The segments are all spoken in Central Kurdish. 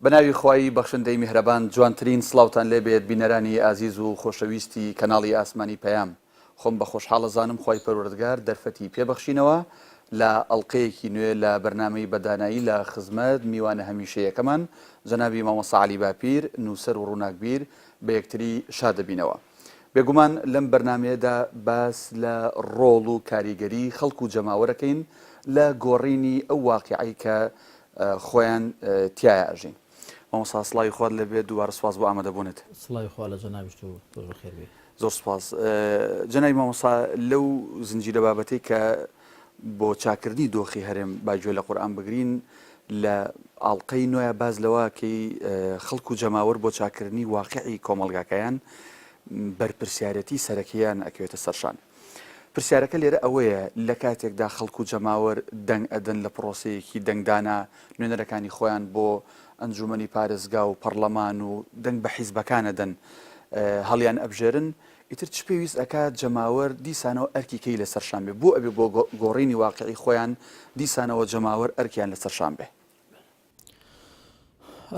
بە ناوی خوای بەخشندەی میهرەبان جوانترین سڵاوتان لێ بێت بینەرانی ئازیز و خۆشەویستی کەناڵی ئاسمانی پەیام خۆم بە خۆشحاڵ ئەزانم خوای پەروەردگار دەرفەتی پێ بەخشینەوە لە ئەڵقەیەکی نوێ لە بەرنامەی بە دانایی لە خزمەت میوانە هەمیشەیەکەمان جەنابی مامۆستا عەلی باپیر نووسەر و ڕووناکبیر بە یەکتری شاد دەبینەوە. بێگومان لەم بەرنامەیەدا باس لە ڕۆڵ و کاریگەری خەڵک و جەماوەرەکەین لە گۆڕینی ئەو واقیعەی کە خۆیان تیایا ئەژین. مامۆستا سڵاوی خوات لێ بێت دووبارە سوپاس بۆ ئامادەبوونت. سڵاوی خوا لە جەنابیشت و تۆش بەخێر بێی. زۆر سوپاس. جەنابی مامۆستا لەو زنجیرە بابەتەی کە بۆ چاکردنی دۆخی هەرێم با گوێ لە قورئان بگرین لە ئاڵقەی نۆیە باس لەوە کەی خەڵک و جەماوەر بۆ چاکردنی واقعی کۆمەڵگاکەیان بەرپرسیارەتی سەرەکییان ئەکەوێتە سەرشان. پرسیارەکە لێرە ئەوەیە لە کاتێکدا خەڵک و جەماوەر دەنگ ئەدەن لە پرۆسەیەکی دەنگدانا نوێنەرەکانی خۆیان بۆ ئەنجومەنی پارێزگا و پەڕلەمان و دەنگ بە حیزبەکان ئەدەن هەڵیان ئەبژێرن ئیتر چ پێویست ئەکات جەماوەر دیسانەوە ئەرکی کەی لەسەر شان بێ؟ بۆ ئەبێ بۆ گۆڕینی واقیعی خۆیان دیسانەوە جەماوەر ئەرکیان لەسەر شان بێ؟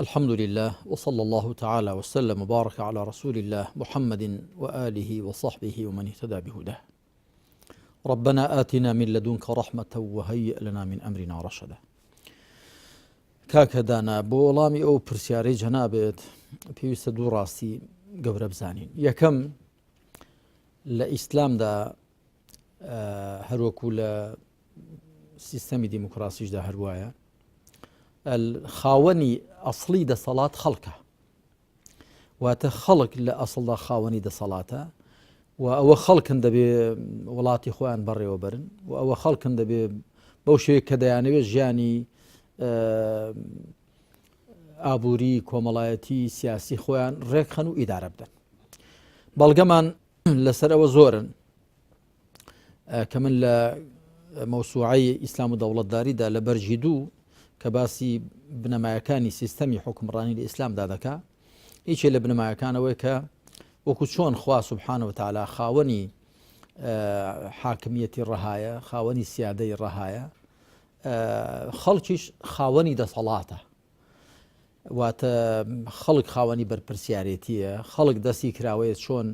الحمد لله وصلى الله تعالى وسلم وبارك على رسول الله محمد وآله وصحبه ومن اهتدى بهداه ربنا آتنا من لدنك رحمة وهيئ لنا من أمرنا رشدا کاکە دانا بۆ وەڵامی ئەو پرسیارەی جەنابت پێویستە دوو ڕاستی گەورە بزانین یەکەم لە ئیسلامدا هەروەکو لە سیستەمی دیموکراسیشدا هەروایە خاوەنی ئەسڵی دەسەڵات خەڵکە واتە خەڵک لە ئەسڵدا خاوەنی دەسەڵاتە و ئەوە خەڵکن دەبێ وڵاتی خۆیان بەڕێوەبەرن و ئەوە خەڵکن دەبێ بەو شێوەیە کە دەیانەوێت ژیانی ئابووری کۆمەڵایەتی سیاسی خۆیان ڕێکخەن و ئیدارە بدەن بەڵگەمان لەسەر ئەوە زۆرن کە من لە مەوسوعەی ئیسلام و دەوڵەتداریدا لە بەرگی دوو کە باسی بنەمایەکانی سیستەمی حکومڕانی لە ئیسلامدا دەکا یەکێ لە بنەمایەکانەوەی کە وەکو چۆن خوا سبحانە وتعالی خاوەنی حاکمیەتی ڕەهایە خاوەنی سیادەی ڕەهایە خەڵکیش خاوەنی دەسەڵاتە واتە خەڵک خاوەنی بەرپرسیارێتیە خەڵک دەستی کراوەیە چۆن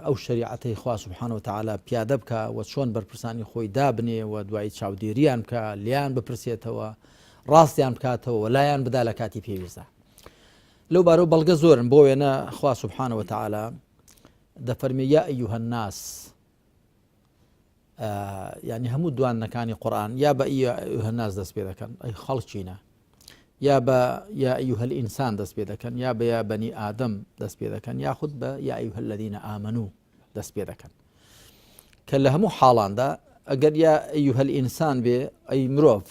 ئەو شریعەتەی خوا سبحانە وتعالی پیادە بکە و چۆن بەرپرسانی خۆی دابنێ و دوایی چاودێریان بکە لیان بپرسێتەوە ڕاستیان بکاتەوە لایەن بدا لە کاتی پێویستدا لەو بارەوە بەڵگە زۆرن بۆ وێنە خوا سبحانە وتعالی دەفەرمی یا ئەیها الناس یعنی هەموو دوانەکانی قورآن یا بە ئەیها الناس دەست پێ دەکەن ئەی خەڵکینە یا بە یا ئەیها الئینسان دەست پێ دەکەن یا بە یا بەنی ئادەم دەست پێ دەکەن یاخود بە یا ئەیها الذین آمنوا دەست پێ دەکەن کە لە هەموو حاڵاندا ئەگەر یا ئەیها الئینسان بێ ئەی مرۆڤ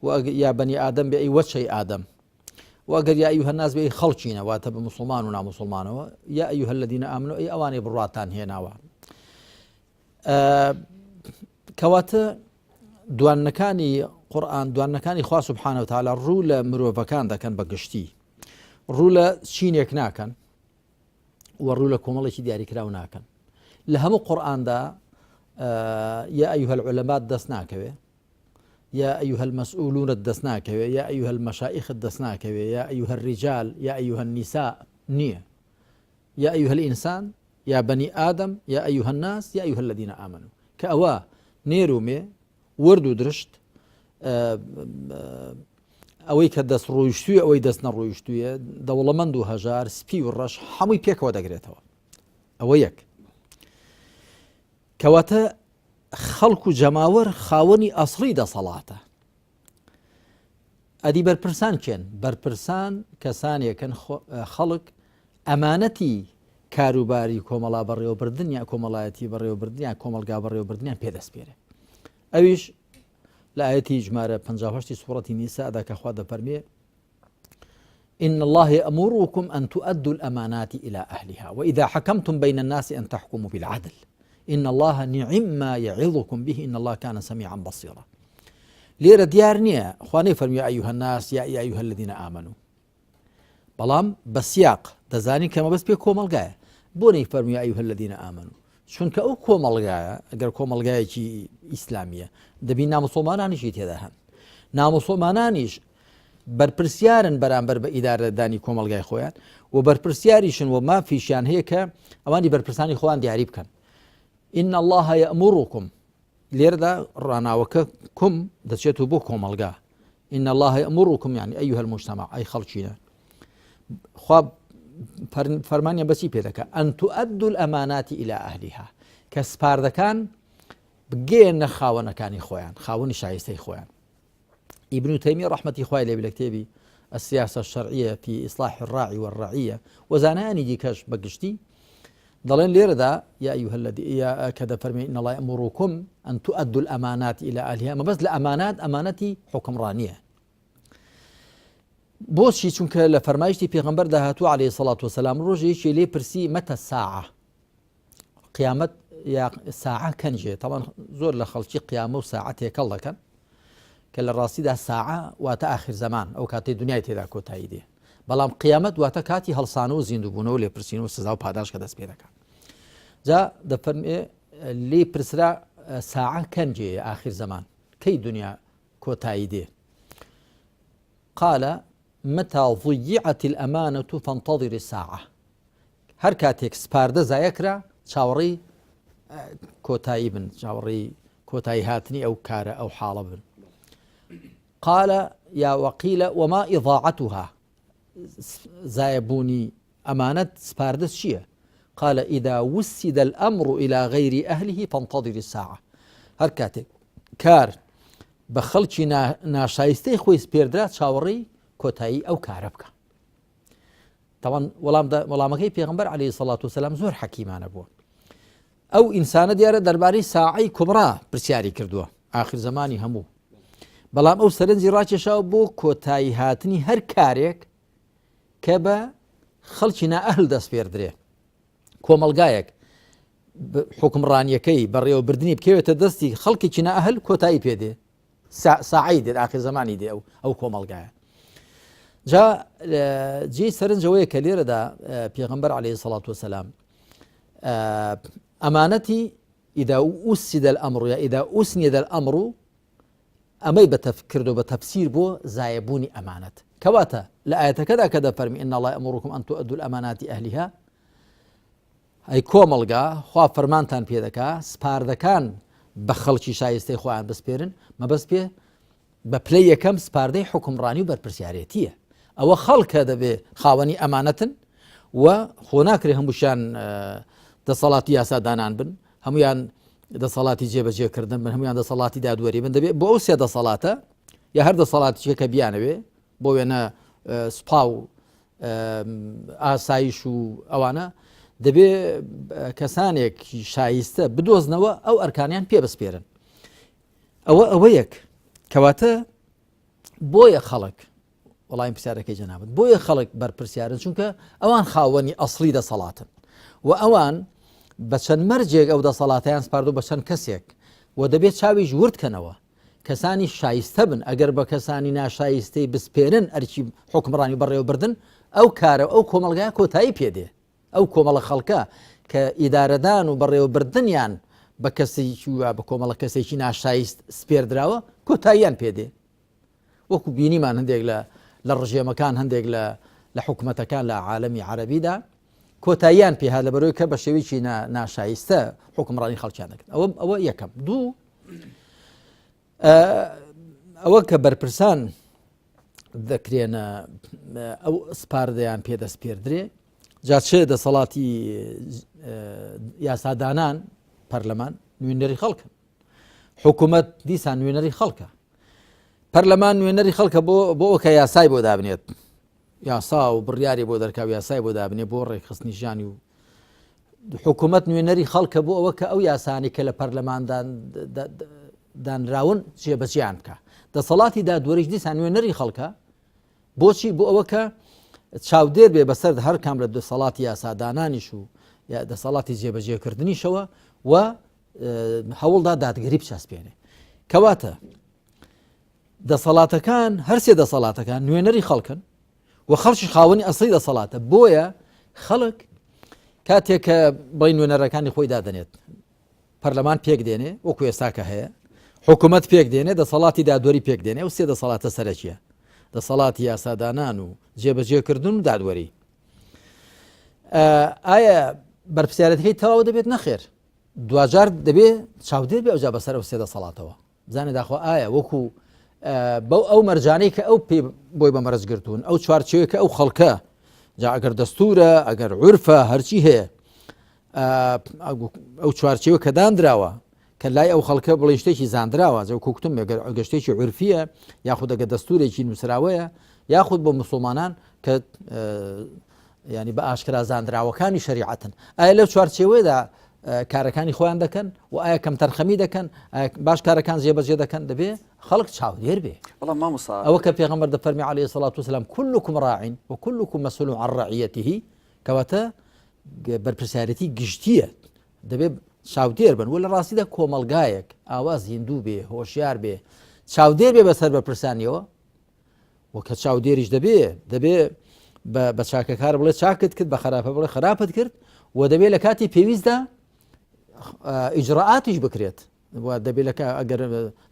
و یا بەنی ئادەم بێ ئەی وەچەی ئادەم و ئەگەر یا ئەیها الناس بێ ئەی خەڵکینە واتە بە موسڵمان و ناموسڵمانەوە یا ئەیها الذین آمنوا ئەی ئەوانەی بڕواتان هێناوە کەواتە دوانەکانی قورآن دوانەکانی خوا سبحانە وتعالی ڕوو لە مرۆڤەکان دەکەن بە گشتی ڕوو لە چینێک ناکەن و ڕوو لە کۆمەڵێکی دیاریکراو ناکەن لە هەموو قورآاندا یا ئەیها العلماء دەست ناکەوێ یا ایها المسئولونت دەست ناکەوێ یا ایها المشایخت دەست ناکەوێ یا ایها الرجال یا ایها النساء نییە یا ایها الانسان یا بنی آدم یا ایها الناس یا ایها الذین آمنوا کە ئەوە نێر و مێ ورد و درشت ئەوەی کە دەست ڕۆیشتووی ئەوەی دەست نەڕۆیشتوویە دەوڵەمەند و هەژار سپی و ڕەش هەمووی پێکەوە دەگرێتەوە ئەوە یەک کەواتە خەڵک و جەماوەر خاوەنی ئەسڵی دەسەڵاتە. ئەدی بەرپرسان کێن؟ بەرپرسان کەسانێکن خەڵک ئەمانەتی کاروباری کۆمەڵا بەڕێوەبردن یا کۆمەڵایەتی بەڕێوەبردن یا کۆمەڵگا بەڕێوەبردنیان پێدەسپێرێ ئەویش لە ئاەتی ژمارە 58 سوڕەتی نیسادا کە خوا دەفەرمێ إن الله يأمركم أن تؤدوا الأمانات إلى أهلها وإذا حكمتم بين الناس أن تحكموا بالعدل إن الله نعم ما يعظكم به إن الله كان سميعا بصيرا لێرە دیار نییە خوانەی فەرمی أيها الناس یا أيها الذين آمنوا بەڵام بە سیاق دەزانین کە مەبەست پێ کۆمەڵگایە بۆ نەی فەرمی أيها الذين آمنوا چونکە ئەو کۆمەڵگایە ئەگەر کۆمەڵگایەکی ئیسلامیە دەبی نامسڵمانانیشی تێدا هەن نامسڵمانانیش. بەرپرسیارن بەرامبەر بە ئیدارەدانی کۆمەڵگای خۆیان و بەرپرسیاریشن و مافیشیان هەیە کە ئەوانی بەرپرسانی خۆیان دیاری بکەن. إن الله يأمركم لێرەدا ڕاناوەکە کوم دەچێت و بۆ کۆمەڵگا إن الله يأمركم يعني أيها المجتمع ئەی خەڵکینە خوا فەرمانیان بەچی پێ دەکە أن تؤدوا الأمانات إلى أهلها کە سپاردەکان بگەیەنە خاوەنەکانی خۆیان خاوەنی شایستەی خۆیان ئیبن تەیمیە ڕەحمەتی خوای لێ لە کتێبی السیاسە الشرعیە فی اصلاح الراعی والرعیە و زانایانی دیکەش بە گشتی دەڵێن لێرەدا یا أيها الذي یا کە دەفەرمێ إن الله يأمركم أن تؤدوا الأمانات إلى أهلها مەبەست لە ئەمانات ئەمانەتی حوکمڕانیە بۆچی چونکە لە فەرمایشتی پێغەمبەردا هاتووە عليه الصلاة والسلام ڕۆژێکی لێ پرسی متى الساعة قیامەت یا ساعە کەنجێ تاوان زۆر لە خەڵکی قیامە و ساعە تێکەڵ دەکەن کە لە ڕاستیدا ساعە واتە ئاخر زەمان ئەو کاتەی دنیای تێدا کۆتایی دێ بەڵام قیامەت واتە کاتی هەڵسان و زیندووبوونەوە لێپرسین و سزا و پاداش کە دەست پێ دەکات جا دەفەرمێ لێ پرسرا ساعە کەنجێ ئاخر زەمان کەی دنیا کۆتایی دێ قال متى ضيعت الأمانة فانتظر الساعة هەر کاتێک سپاردە زایە کرا چاوەڕێی کۆتایی بن چاوەڕێی کۆتایی هاتنی ئەو کارە ئەو حاڵە بن قال یا وقيل وما إضاعتها زایەبوونی ئەمانەت سپاردە چییە؟ قال إذا وسد الأمر إلى غير أهله فانتظر الساعة هەر کاتێک کار بە خەڵکی ناشایستەی خۆی سپێردرا چاوەڕێی کۆتایی ئەو کارە بکە تاوان وەڵام وەڵامەکەی پێغمبەر عليه سەڵات وسلام زۆر حەکیمانە بووە ئەو ئینسانە دیارە دەربارەی ساعی کوبرا پرسیاری کردووە ئاخر زمانی هەموو بەڵام ئەو سەرنجی ڕاکێشاوە بۆ کۆتایی هاتنی هەر کارێک کە بە خەڵکی نائەهل دەسپێردرێ کۆمەلگایەک حکمڕانیەکەی بەڕێوەبردننی بکەوێتە دەستی خەڵکێکی نائەهل کۆتایی پێدێ ساعەی دێت ئاخر زەمانی دێ ئەو ئەو کۆمەڵگایە جا جێی سەرنجەوەیە کە لێرەدا پێغمبەر عليه سەڵات وسلام ئەمانەتی إذا أسد الأمر یا إذا أسند الأمر ئەمەی بە کردو بە تەفسیر بۆ زایەبوونی ئەمانەت کەواتە لە ئاەتەکەدا کە دەفەرمی إن الله يأمركم أن تؤدوا الأمانات أهلها ئەی کۆمەڵگا، خوا فەرمانتان پێ دەکا سپاردەکان بە خەڵکی شایستەی خۆیان بسپێرن، مەبەست پێ بە پلەی یەکەم سپاردەی حوکمڕانی و بەرپرسیارێتییە. ئەوە خەڵکە دەبێ خاوەنی ئەمانەتن و خۆ ناکرێ هەمووشیان دەسەڵاتی یاسادانان بن، هەمویان دەسەڵاتی جێبەجێکردن بن، هەمویان دەسەڵاتی دادوەری بن، دەبێ بۆ ئەو سێ دەسەڵاتە یا هەر دەسەڵاتێکە کە بیانەوێ بۆ وێنە سوپا و ئاسایش و ئەوانە دەبێ کەسانێک شایستە بدۆزنەوە ئەو ئەرکانیان پێ بسپێرن ئەوە ئەوە یەک کەواتە بۆیە خەڵک وەڵامی پرسیارەکەی جەنابەت بۆیە خەڵک بەرپرسیارن چونکە ئەوان خاوەنی ئەسڵی دەسەڵاتن و ئەوان بە چەند مەرجێک ئەو دەسەڵاتیان سپاردو بە چەند کەسێک و دەبێت چاویش وردکەنەوە کەسانی شایستە بن، ئەگەر بە کەسانی ناشایستەی بسپێرن ئەرکی حوکمڕانی و بەڕێوەبردن، ئەو کارە و ئەو کۆمەڵگایە کۆتایی پێ دێ. ئەو کۆمەڵە خەڵکە کە ئیدارەدان و بەڕێوەبردنیان بە کەسێکی و بە کۆمەڵە کەسێکی ناشایست سپێردراوە، کۆتاییان پێ دێ. وەکو بینیمان هەندێک لە لە ڕژێمەکان هەندێک لە لە حکومەتەکان لە عالەمی عەرەبیدا کۆتاییان پێ هات لەبەرەوەی کە بە شێوەیەکی ناشایستە حوکمڕانی خەڵکیان دەکرد. ئەوە ئەوە یەکەم. دوو ئەوە کە بەرپرسان دەکرێنە ئەو سپاردەیان پێدەسپێردرێ جا چێ دەسەڵاتی یاسادانان پەرلەمان نوێنەری خەڵکن حکوومەت دیسان نوێنەری خەڵکە پەرلەمان نوێنەری خەڵکە بۆ بۆ ئەوکە یاسای بۆ دابنێت یاسا و بڕیاری بۆ دەرکاو یاسای بۆ دابنێ بۆ ڕێکخستنی ژیانی و حکوومەت نوێنەری خەڵکە بۆ ئەوە کە ئەو یاسانی کە لە پەرلەمان دانراون جێبەجیان بکە دەسەڵاتی دادوەریش دیسان نوێنەری خەڵکە بۆچی بۆ ئەوە کە چاودێر بێ بەسەر هەر کام لە دەسەڵاتی یاسادانانیش و دەسەڵاتی جێبەجێکردنیشەوە و هەوڵدا دادگەری بچەسپێنێ کەواتە دەسەڵاتەکان هەرسێ دەسەڵاتەکان نوێنەری خەڵکن و خەڵکی خاوەنی ئەسڵی دەسەڵاتە بۆیە خەڵک کاتێک کە بڵی نوێنەرەکانی خۆی دادەنێت پەرلەمان پێک دێنێ وەکو ئێستاکە هەیە حکوومەت پێک دێنێ دەسەڵاتی دادوەری پێک دێنێ و سێ دەسەڵاتە سەرەکیە. دەسەڵاتی یاسادانان و جێبەجێکردن و دادوەری. ئایا بەرپرسیارەتەکەی تەواو دەبێت؟ نەخێر، دواجار دەبێ چاودێر بێ ئەوجا بەسەر ئەو سێ دەسەڵاتەوە بزانێ داخۆ ئایا وەکو بەو ئەو مەرجانەی کە ئەو پێ بۆی بە مەرج گرتوون ئەو چوارچێوەیە کە ئەو خەڵکە جا ئەگەر دەستورە ئەگەر عورفە هەرچی هەیە ئەو چوارچێوە کە دانراوە کە لای ئەو خەڵکە بڵێ شتێکی زانراوە جەو کوکتم ئەگەر ئەگەر شتێکی عورفیە یاخود ئەگە دەستورێکی نووسراوەیە یاخود بۆ مسلمانان کە ینی بە ئاشکرا زانراوەکانی شەریعەتن ئایا لەو چوارچێوەیەدا کارەکانی خۆیان دەکەن و ئایا کەم تەرخەمی دەکەن باش کارەکان جێبەجێ دەکەن دەبێ خەڵک چاودێر بێ بەڵام مامۆستا ئەوە کە پێغەمبەر دەفەرمی عليه الصلاة والسلام كلكم راع وكلكم مسؤول عن رعيته کەواتە بەرپرسیارەتی گشتیە دەبێ چاودێر بن و لە ڕاستیدا کۆمەڵگایەک ئاوا زیندوو بێ هۆشیار بێ چاودێر بێ بەسەر بەرپرسانیەوە و کە چاودێریش دەبێ دەبێ بە چاکەکار بڵێ چاکت کرد بە خراپە بڵێ خراپت کرد و دەبێ لە کاتی پێویستدا ئیجرائاتیش بکرێت دەبێت لە ئەگەر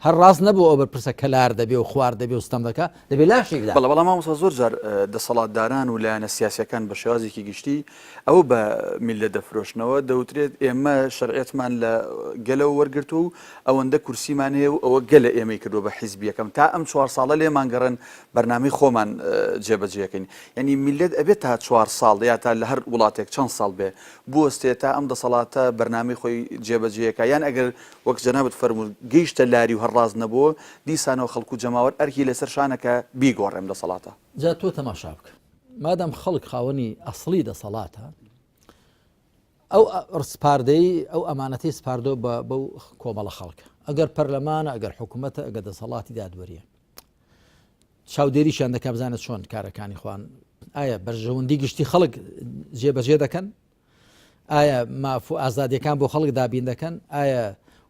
هەر ڕاست نەبوو ئەو بەرپرسە کەلار دەبێ و خوار دەبێ و ستەم دەکا دەبێ لاشێک بەڵێ بەڵام مامۆستا زۆر جار دەسەڵاتداران و لایەنە سیاسیەکان بە شێوازێکی گشتی ئەوە بە میللەت دەفرۆشنەوە، دەوترێت ئێمە شەرعیەتمان لە گەلەوە وەرگرتووە و ئەوەندە کورسیمان هەیە و ئەوە گەلە ئێمەی کردووە بە حیزبی یەکەم تا ئەم چوار ساڵە لێمان گەڕێن بەرنامەی خۆمان جێبەجێکەین. یانی میللەت ئەبێت تا چوار ساڵ یا تا لە هەر وڵاتێک چەند ساڵ بێ بوەستێ تا ئەم دەسەڵاتە بەرنامەی خۆی جێبەجێکا یان ئەگەر وەک جەنابت فەرمووت گەیشتە لاری و هەر ڕاست نەبووە دیسانەوە خەڵک و جەماوەر ئەرکی لەسەر شانە کە بیگۆڕێ ئەم دەسەڵاتە. جا تۆ تەماشا بکە مادام خەڵک خاوەنی ئەسڵی دەسەڵاتە ئەو سپاردەی ئەو ئەمانەتی سپاردۆ بە بەو کۆمەڵە خەڵکە ئەگەر پەرلەمانە ئەگەر حکوومەتە ئەگەر دەسەڵاتی دادوەریە چاودێریشیان دەکا بزانە چۆن کارەکانی خوان ئایا بەرژەوەندی گشتی خەڵک جێبەجێ دەکەن ئایا ماف و ئازادیەکان بۆ خەڵک دابین دەکەن ئایا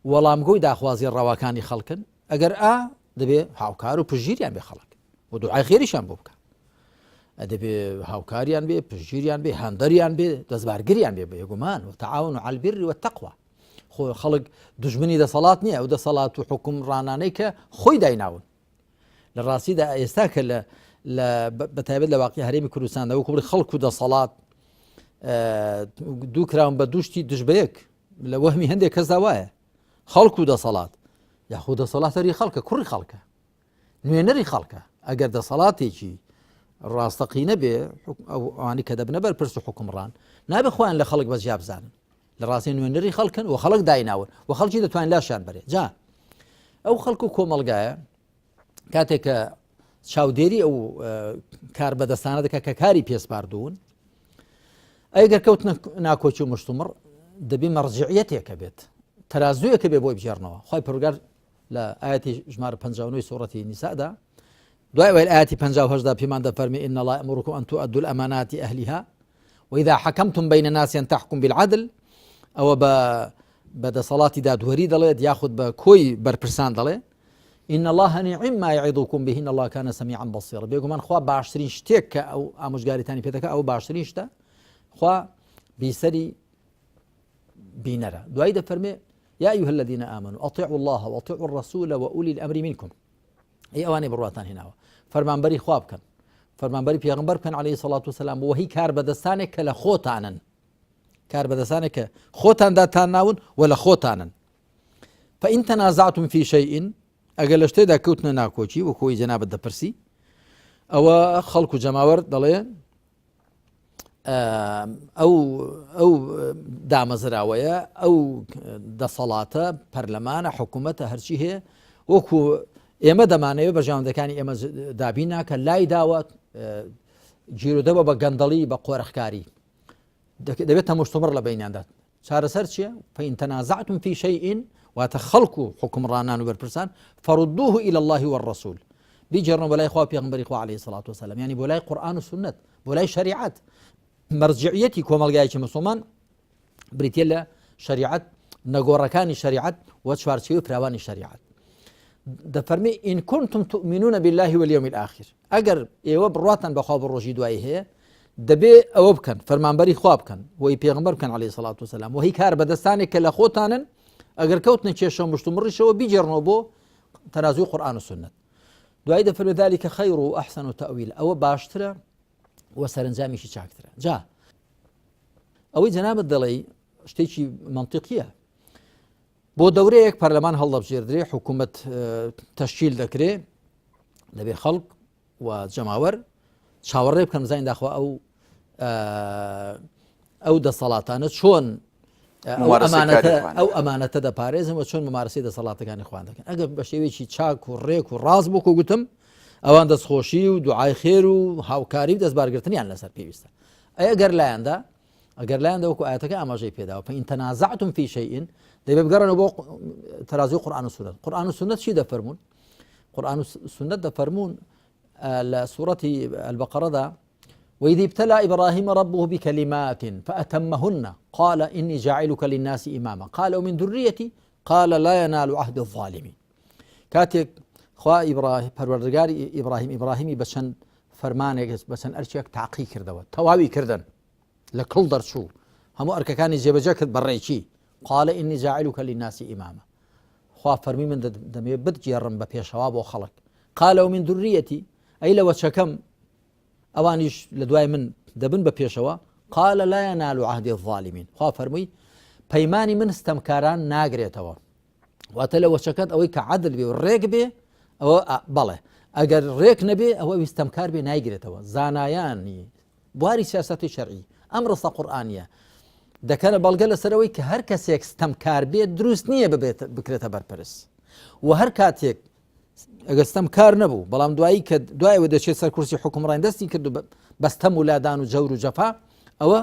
وەڵامگۆی داخوازی ڕەواکانی خەڵکن ئەگەر ئا دەبێ هاوکار و پشگیریان بێ خەڵک و دوعای خێریشان بۆ بکە دەبێ هاوکاریان بێ پشگیریان بێ هاندەریان بێ دەستبارگریان بێ بێگومان و تعاون و عالبیر و تەقوە خۆ خەڵک دژمنی دەسەڵات نییە ئەو دەسەڵات و حکوم ڕانانەی کە خۆی دایناون لە ڕاستیدا ئێستا کە لە بە تایبەت لە واقعی هەرێمی کوردستاندا وەکو بڵێ خەڵک و دەسەڵات دوو کراون بە دوشتی دژ بە یەک لە وەهمی هەندێک کەسدا وایە خەڵک و دەسەڵات یاخود دەسەڵاتەری خەڵکە کوڕی خەڵکە نوێنەری خەڵکە ئەگەر دەسەڵاتێکی ڕاستەقینە بێ ئەوانی کە دەبنە بەر پرس و حکومڕان نابێ خۆیان لە خەڵک بە جیا بزانن لە ڕاستی نوێنەری خەڵکن و خەڵک دایناون و خەڵکی دەتوان لاشیان بەرێ جا ئەو خەڵک و کۆمەڵگایە کاتێک کە چاودێری ئەو کار بەدەستانە دەکە کە کاری پێسپاردوون ئەگەر کەوت ناکۆکی و مشتومڕ دەبی مەرجعیەتێکە بێت تەرازوویەکە بێ بۆی بگێڕنەوە خی پرگار لە ئاەتی ژمارە 59 سوڕەتی نیسادا دوای ئەوەی ئاەتی 58 دا پێمان دەفەرمی إن الله يأمركم أن تؤدوا الأمانات أهلها وإذا حكمتم بين الناس أن تحكم بالعدل ئەوە بە بە دەسەڵاتی دادوەری دەڵێت یاخود بە کۆی بەرپرسان دەڵێ إن الله نعم ما يعظكم به إن الله كان سميعا بصيرا بێگومان خوا باشترین شتێک کە ئەو ئامۆژگاریتانی پێ دەکات ئەو باشترین شتە خوا بیسەری بینەرە دوایی دەفەرمێ يا أيها الذين آمنوا أطيعوا الله وأطيعوا الرسول وأولي الأمر منكم ئەی ئەوانەی بڕواتان هێناوە فەرمانبەری خوا بکەن فەرمانبەری پێغمبەر بکەن عليه سڵات و سلام وهی کار بەدەستانێک کە لە خۆتانن کار بەدەستانێک کە خۆتان داتان ناون و لە خۆتانن فإن تنازعتم في شيء ئەگەر لە شتێدا کەوتنە ناکۆکی وەکۆی جەنابەت دەپرسی ئەوە خەڵکو جەماوەر دەڵێ ئەو ئەو دامەزراوەیە ئەو دەسەڵاتە پەرلەمانە حکوومەتە هەرچی هەیە وەکو ئێمە دەمانەوێت بەرژەوەندەکانی ئێمە دابین ناکە لای داوە گیرودەوە بە گەندەڵی بە قۆرخکاری دەبێت تەمشتومڕ لە بینیاندا چارەسەر چییە فإن تنازعتم في شيء واتە خەڵک و حکومڕانان و بەرپرسان فردوه إلى الله والرسول بیگێڕنەوە بۆ لای خوا پێغمبەری خوا عليه الصلاة والسلام یعنی بۆ لای قورآن و سنت بۆ لای شریعەت مەرجعیەتی کۆمەڵگایەکی مسلمان بریتە لە شریعەت نەگۆڕەکانی شریعەت و چوارچێوەی فراوانی شریعەت دەفەرمی إن كنتم تؤمنون بالله واليوم الآخر ئەگەر ئێوە بڕواتان بەخوا بە ڕۆژی دوایی هەیە دەبێ ئەوە بکەن فەرمانبەری خوا بکەن وی پێغمبەر بکەن عليه سڵات وسلام وهی کار بەدەستانێک کە لە خۆتانن ئەگەر کەوتنە کێشە مشتومڕیشەوە بیگێڕنەوە بۆ تەرازوی قورآن و سنت. دوایی دەفەرمێ ذلك خير و أحسن تأويل ئەوە باشترە و سەرنجامیشی چاکترە جا ئەوەی جەنابت دەڵێی شتێکی منطقیە بۆ دەورەیەک پەرلەمان هەڵدەبژێردرێ حکوومەت تەشکیل دەکرێ دەبێ خەڵک و جەماوەر چاوەڕێ بکەن بزانین داخوا ئەو ئەو دەسەڵاتانە چۆن ئەو ئەمانەتە دەپارێزن و چۆن ممارسی دەسەڵاتەکانی خوان دەکەن ئەگەر بە شێوەیەکی چاک و ڕێک و ڕاست بۆ کۆ گوتم ئەوان دەستخۆشی و دوعای خێر و هاوکاری و دەستبارگرتنیان لەسەر پێویستە ئەی ئەگەر لایەندا ئەگەر لایەن وەکو ئاەتەکە ئاماژەی پێداوە فإن تنازعتم في شيء دەبێ بگەڕنەوە بۆ تەرازوی قورآن و سوننەت قورآن و سوننەت چی دەفەرموون قورآن و سوننەت دەفەرموون لە سوورەتی البقرەدا وإذ ابتلى إبراهيم ربه بكلمات فأتمهن قال إني جاعلك للناس إماما قال ومن ذريتي قال لا ينال عهد الظالمين کاتێک خوا ئیبراهیم پەروەردگاری ئیبراهیم ئیبراهیمی بە چەند فەرمانێک بە چەند ئەرچێک تاقی کردەوە تەواوی کردن لە کڵ دەرچوو هەموو ئەرکەکانی جێبەجێ کرد بە ڕێکی قال إني جاعلك للناس إماما خوا فەرمی من دەمێ بتگێڕم بە پێشەوا بۆ خەڵک قال ومن ذريتي ئەی لە وەچەکەم ئەوانیش لە دوای من دەبن بە پێشەوە قال لا ينال عهد الظالمين خوا فەرمووی پەیمانی من ستەمکاران ناگرێتەوە واتە لە وەچەکەت ئەوەی کە عەدل بێ و ڕێک بێ ئەوە بەڵێ ئەگەر ڕێک نەبێ ئەوە ویستەمکار بێ نایگرێتەوە زانایانی بواری سیاستی شەرعی ئەم ڕستە قورئانیە دەکەنە بەڵگە لەسەرەوەی کە هەر کەسێک ستەمکار بێت دروست نییە ببێت بکرێتە بەرپرس و هەر کاتێک ئەگەر ستەمکار نەبوو بەڵام دوایی کە دوایەوە دەچێت سەر کورسی حکومڕان دەستی کرد و بەستەم و لادان و جەور و جەفا ئەوە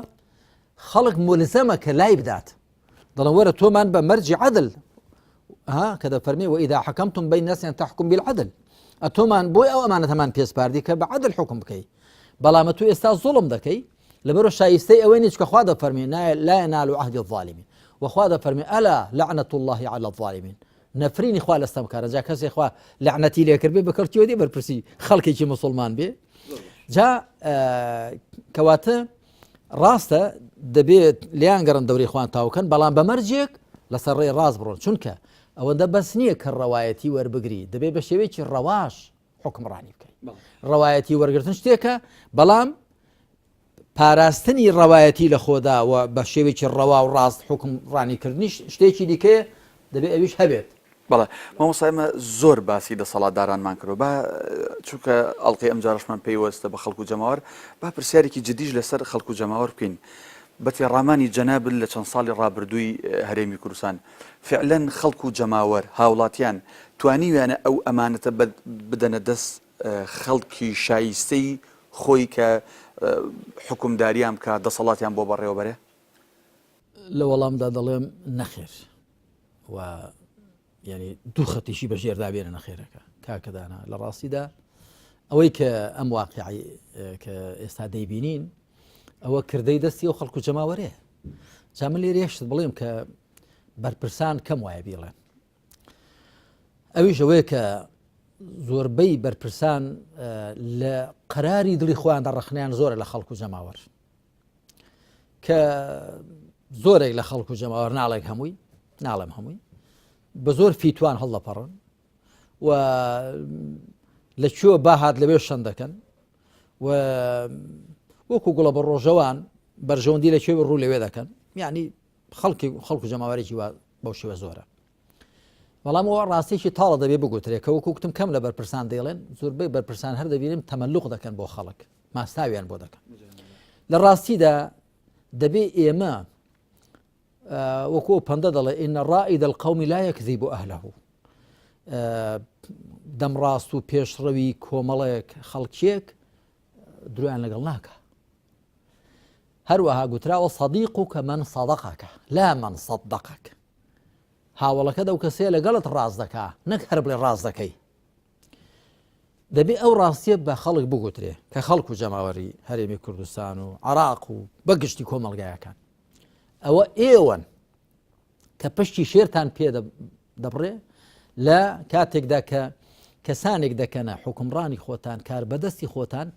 خەڵک ملزەمە کە لای بدات دەڵێن وەرە تۆمان بە مەرجی عەدل ها کە دەفەرمێ وإذا حكمتم بين الناس أن تحكم بالعدل ئەتۆمان بۆی ئەو ئەمانەتەمان پێسپاردی کە بە عەدل حکم بکەی بەڵام تۆ ئێستا زوڵم دەکەی لەبەرو شایستەی ئەوەی نیچکە خوا دەفەرمێ لا ينال عهد الظالمين وخوا دەفەرمێ ألا لعنة الله على الظالمين نەفرینی خوا لە ستەمکارە جا کەسێ خوا لەعنەتی لێکرد بێ بەکەڵکیەوە دێ بەرپرسی خەڵکێکی مسلمان بێ جا کەواتە ڕاستە دەبێت لیان گەڕن دەوری خوان تاوکەن بەڵام بە مەرجێک لەسەر ڕێی ڕاست بڕۆن چونکە ئەوەندە بەس نییە کە ڕەوایەتی وەربگری دەبێت بە شێوەیەکی ڕەواش حکمڕانی بکەیت ڕەوایەتی وەرگتن شتێکە بەڵام پاراستنی ڕەوایەتی لە خۆدا و بە شێوەیەکی ڕەوا و ڕاست حوکمڕانیکردنیش شتێکی دیکەیە دەبێ ئەویش هەبێت. بەڵێ مامۆستا ئێمە زۆر باسی دەسەڵاتدارانمان کردوە با چونکە ئەڵقەی ئەمجارەشمان پەیوەستە بە خەڵک و جەماوەر با پرسیارێکی جدیش لەسەر خەڵک و جەماوەر بکەین بە تێڕامانی جەنابت لە چەند ساڵی ڕابردووی هەرێمی کوردستان فعلەن خەڵک و جەماوەر هاوڵاتیان توانیویانە ئەو ئەمانەتە بدەنە دەست خەڵکی شایستەی خۆی کە حوکمداریان بکات، دەسەڵاتیان بۆ بەڕێوەبەرێ؟ لە وەڵامدا دەڵێم نەخێر و یعنی دوو خەتیشی بە ژێردا بێنە نەخێرەکە کاکەدانا لە ڕاستیدا ئەوەی کە ئەم واقعی کە ئێستا دەیبینین ئەوە کردەی دەستی و خەڵکو جەماوەرەیە جا من لێرێشت بڵێم کە بەرپرسان کەم وایە بیڵێن ئەویش ئەوەیە کە زۆربەی بەرپرسان لە قەراری دڵی خۆیاندا ڕەخنیان زۆرە لە خەڵکو جەماوەر کە زۆرێک لە خەڵکو جەماوەر ناڵێک هەمووی ناڵێم هەمووی بە زۆر فیتوان هەڵدەپەڕن و لە کوێ باهات لەوێ شەن دەکەن و وەکو گوڵە بە ڕۆژەوان بەرژەوەندی لە کوێ ڕوو لەوێ دەکەن یعنی خەڵکی خەڵک و جەماوەرێکی وا بەو شێوە زۆرە بەڵام ئەوە ڕاستێکی تاڵە دەبێ بگوترێ کە وەکو کوتم کەم لە بەرپرسان دەیڵێن زۆربەی بەرپرسان هەر دەبینم تەمەلوق دەکەن بۆ خەڵک ماستاویان بۆ دەکەن لە ڕاستیدا دەبێ ئێمە وەکو پەندە دەڵێ إن رائد القوم لا يكذب أهله دەمڕاست و پێشڕەوی کۆمەڵێک خەڵکێک درۆیان لەگەڵ ناکە هەروەها گوتراوە صدیقک من صدقک لا من صدقک هاوەڵەکەت ئەو کەسەیە لەگەڵت ڕاست دەکا نەک هەر بڵێ ڕاست دەکەی دەبێ ئەو ڕاستیە بە خەڵک بگوترێ کە خەڵک و جەماوەری هەرێمی کوردستان و عراق و بەگشتی کۆمەڵگایەکان ئەوە ئێوەن کە پشتی شێرتان پێ دەبڕێ لە کاتێکدا کە کەسانێک دەکەنە حوکمڕانی خۆتان کار بەدەستی خۆتان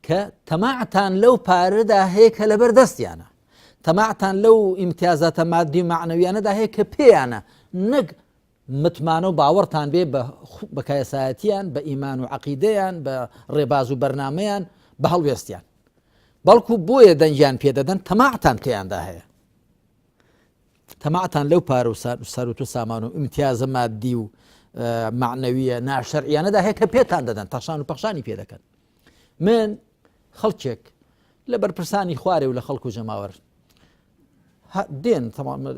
کە تەماعتان لەو پارەدا هەیە کە لەبەر دەستیانە تەماعتان لەو ئیمتیازاتە مادی و معنەویانەدا هەیە کە پێیانە نەک متمانە و باوەڕتان بێ بە کایەسایەتیان بە ئیمان و عقیدەیان بە ڕێباز و بەرنمەیان بە هەڵوێستیان بەڵکو بۆیە دەنگیان پێدەدەن تەماعتان تێیاندا هەیە تەماعتان لەو پارە و سەروت و سامان و ئیمتیازە مادی و معنەویە ناشەرعیانەدا هەیە کە پێتان دەدەن تەخشان و پەخشانی پێ دەکەن من خەڵکێک لە بەرپرسانی خوارێ و لە خەڵک و جەماوەر دێن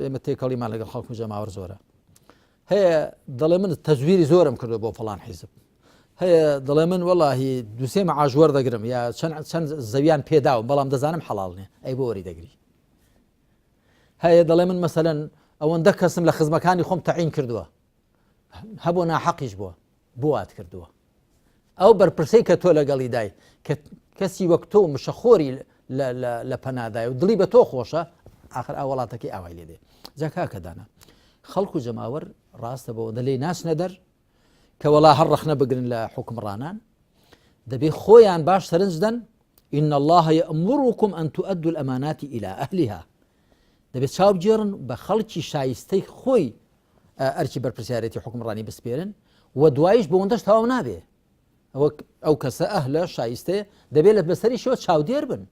ئێمە تێکەڵیمان لەگەڵ خەڵک و جەماوەر زۆرە هەیە دەڵێ من تەزویری زۆرم کردو بۆ فڵان حیزب هەیە دەڵێ من وەڵاهی دوسێ معاش وەردەگرم یا چەند چەند زەویان پێداوم بەڵام دەزانم حەڵاڵ نییە ئەی بۆ وەری دەگری هەیە دەڵێ من مەسەلەن ئەوەندە کەسم لە خزمەکانی خۆم تەعین کردووە هەبوو ناحەقیش بووە بوات کردووە ئەو بەرپرسەی کە تۆ لەگەڵی دای کە کەسی وەک تۆ مشەخۆری لە پەنادای و دڵی بە تۆ خۆشە آخر ئا وڵاتەکەی ئاوای لێ دێ جا کاکە دانا خەڵک و جەماوەر ڕاستە بەوە دەلێ ناچنە دەر کە وەڵا هەر ڕەخنە بگرن لە حوکمڕانان دەبێ خۆیان باش سەرنج دەن إن الله يأمركم أن تؤدوا الأمانات إلى أهلها دەبێت چاو بگێڕن بە خەڵکی شایستەی خۆی ئەرکی بەرپرسیارەتی حکومڕانی بسپێرن و دوایش بەوەندەش تەواو نابێ ئەو کەسە ئەهلە شایستەیە دەبێت لە بەسەریشەوە چاودێر بن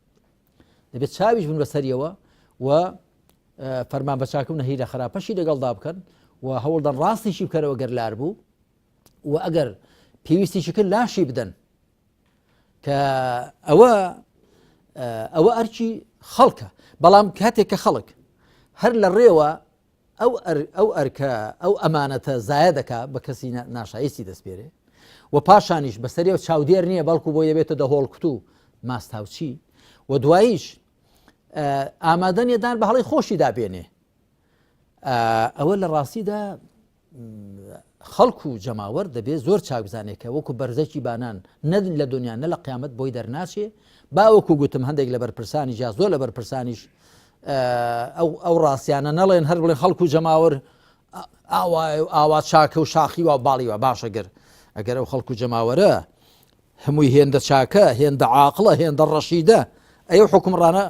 دەبێت چاویش بن بەسەریەوە و فەرمان بە چاکە و نەهی لە خراپەشی لەگەڵدا بکەن و هەوڵدەن ڕاستیشی بکەرەوە گەر لار بوو و ئەگەر پێویستیشی کرد لاشی بدەن کە ئەوە ئەوە ئەرکی خەڵکە بەڵام کاتێک کە خەڵک هەر لە ڕێوە ئەو ئەو ئەرکە ئەو ئەمانەتە زایە دەکا بە کەسی ناشایستی دەسپێرێ و پاشانیش بەسەری و چاودێر نییە بەڵکو بۆ دەبێتە دەهۆڵ کوت و ماستاوچی و دواییش ئامادە نیە دان بە هەڵی خۆشی دابێنێ ئەوە لە ڕاستیدا خەڵک و جەماوەر دەبێت زۆر چاک بزانێت کە وەکو بەرزەکی بانان نە لە دنیا نە لە قیامەت بۆی دەرناچێ باوەکو گوتم هەندێک لە بەرپرسانی جا زۆر لە بەرپرسانیش ئەو ڕاستیانە نەڵێن هەر بڵێن خەڵک و جەماوەر ئاوا ئاوا چاکە و شاخی وا باڵی وە باشە گەر ئەگەر ئەو خەڵک و جەماوەرە هەمووی هێندە چاکە، هێندە عاقڵە، هێندە ڕەشیدە، ئەی ئەو حوکمڕانە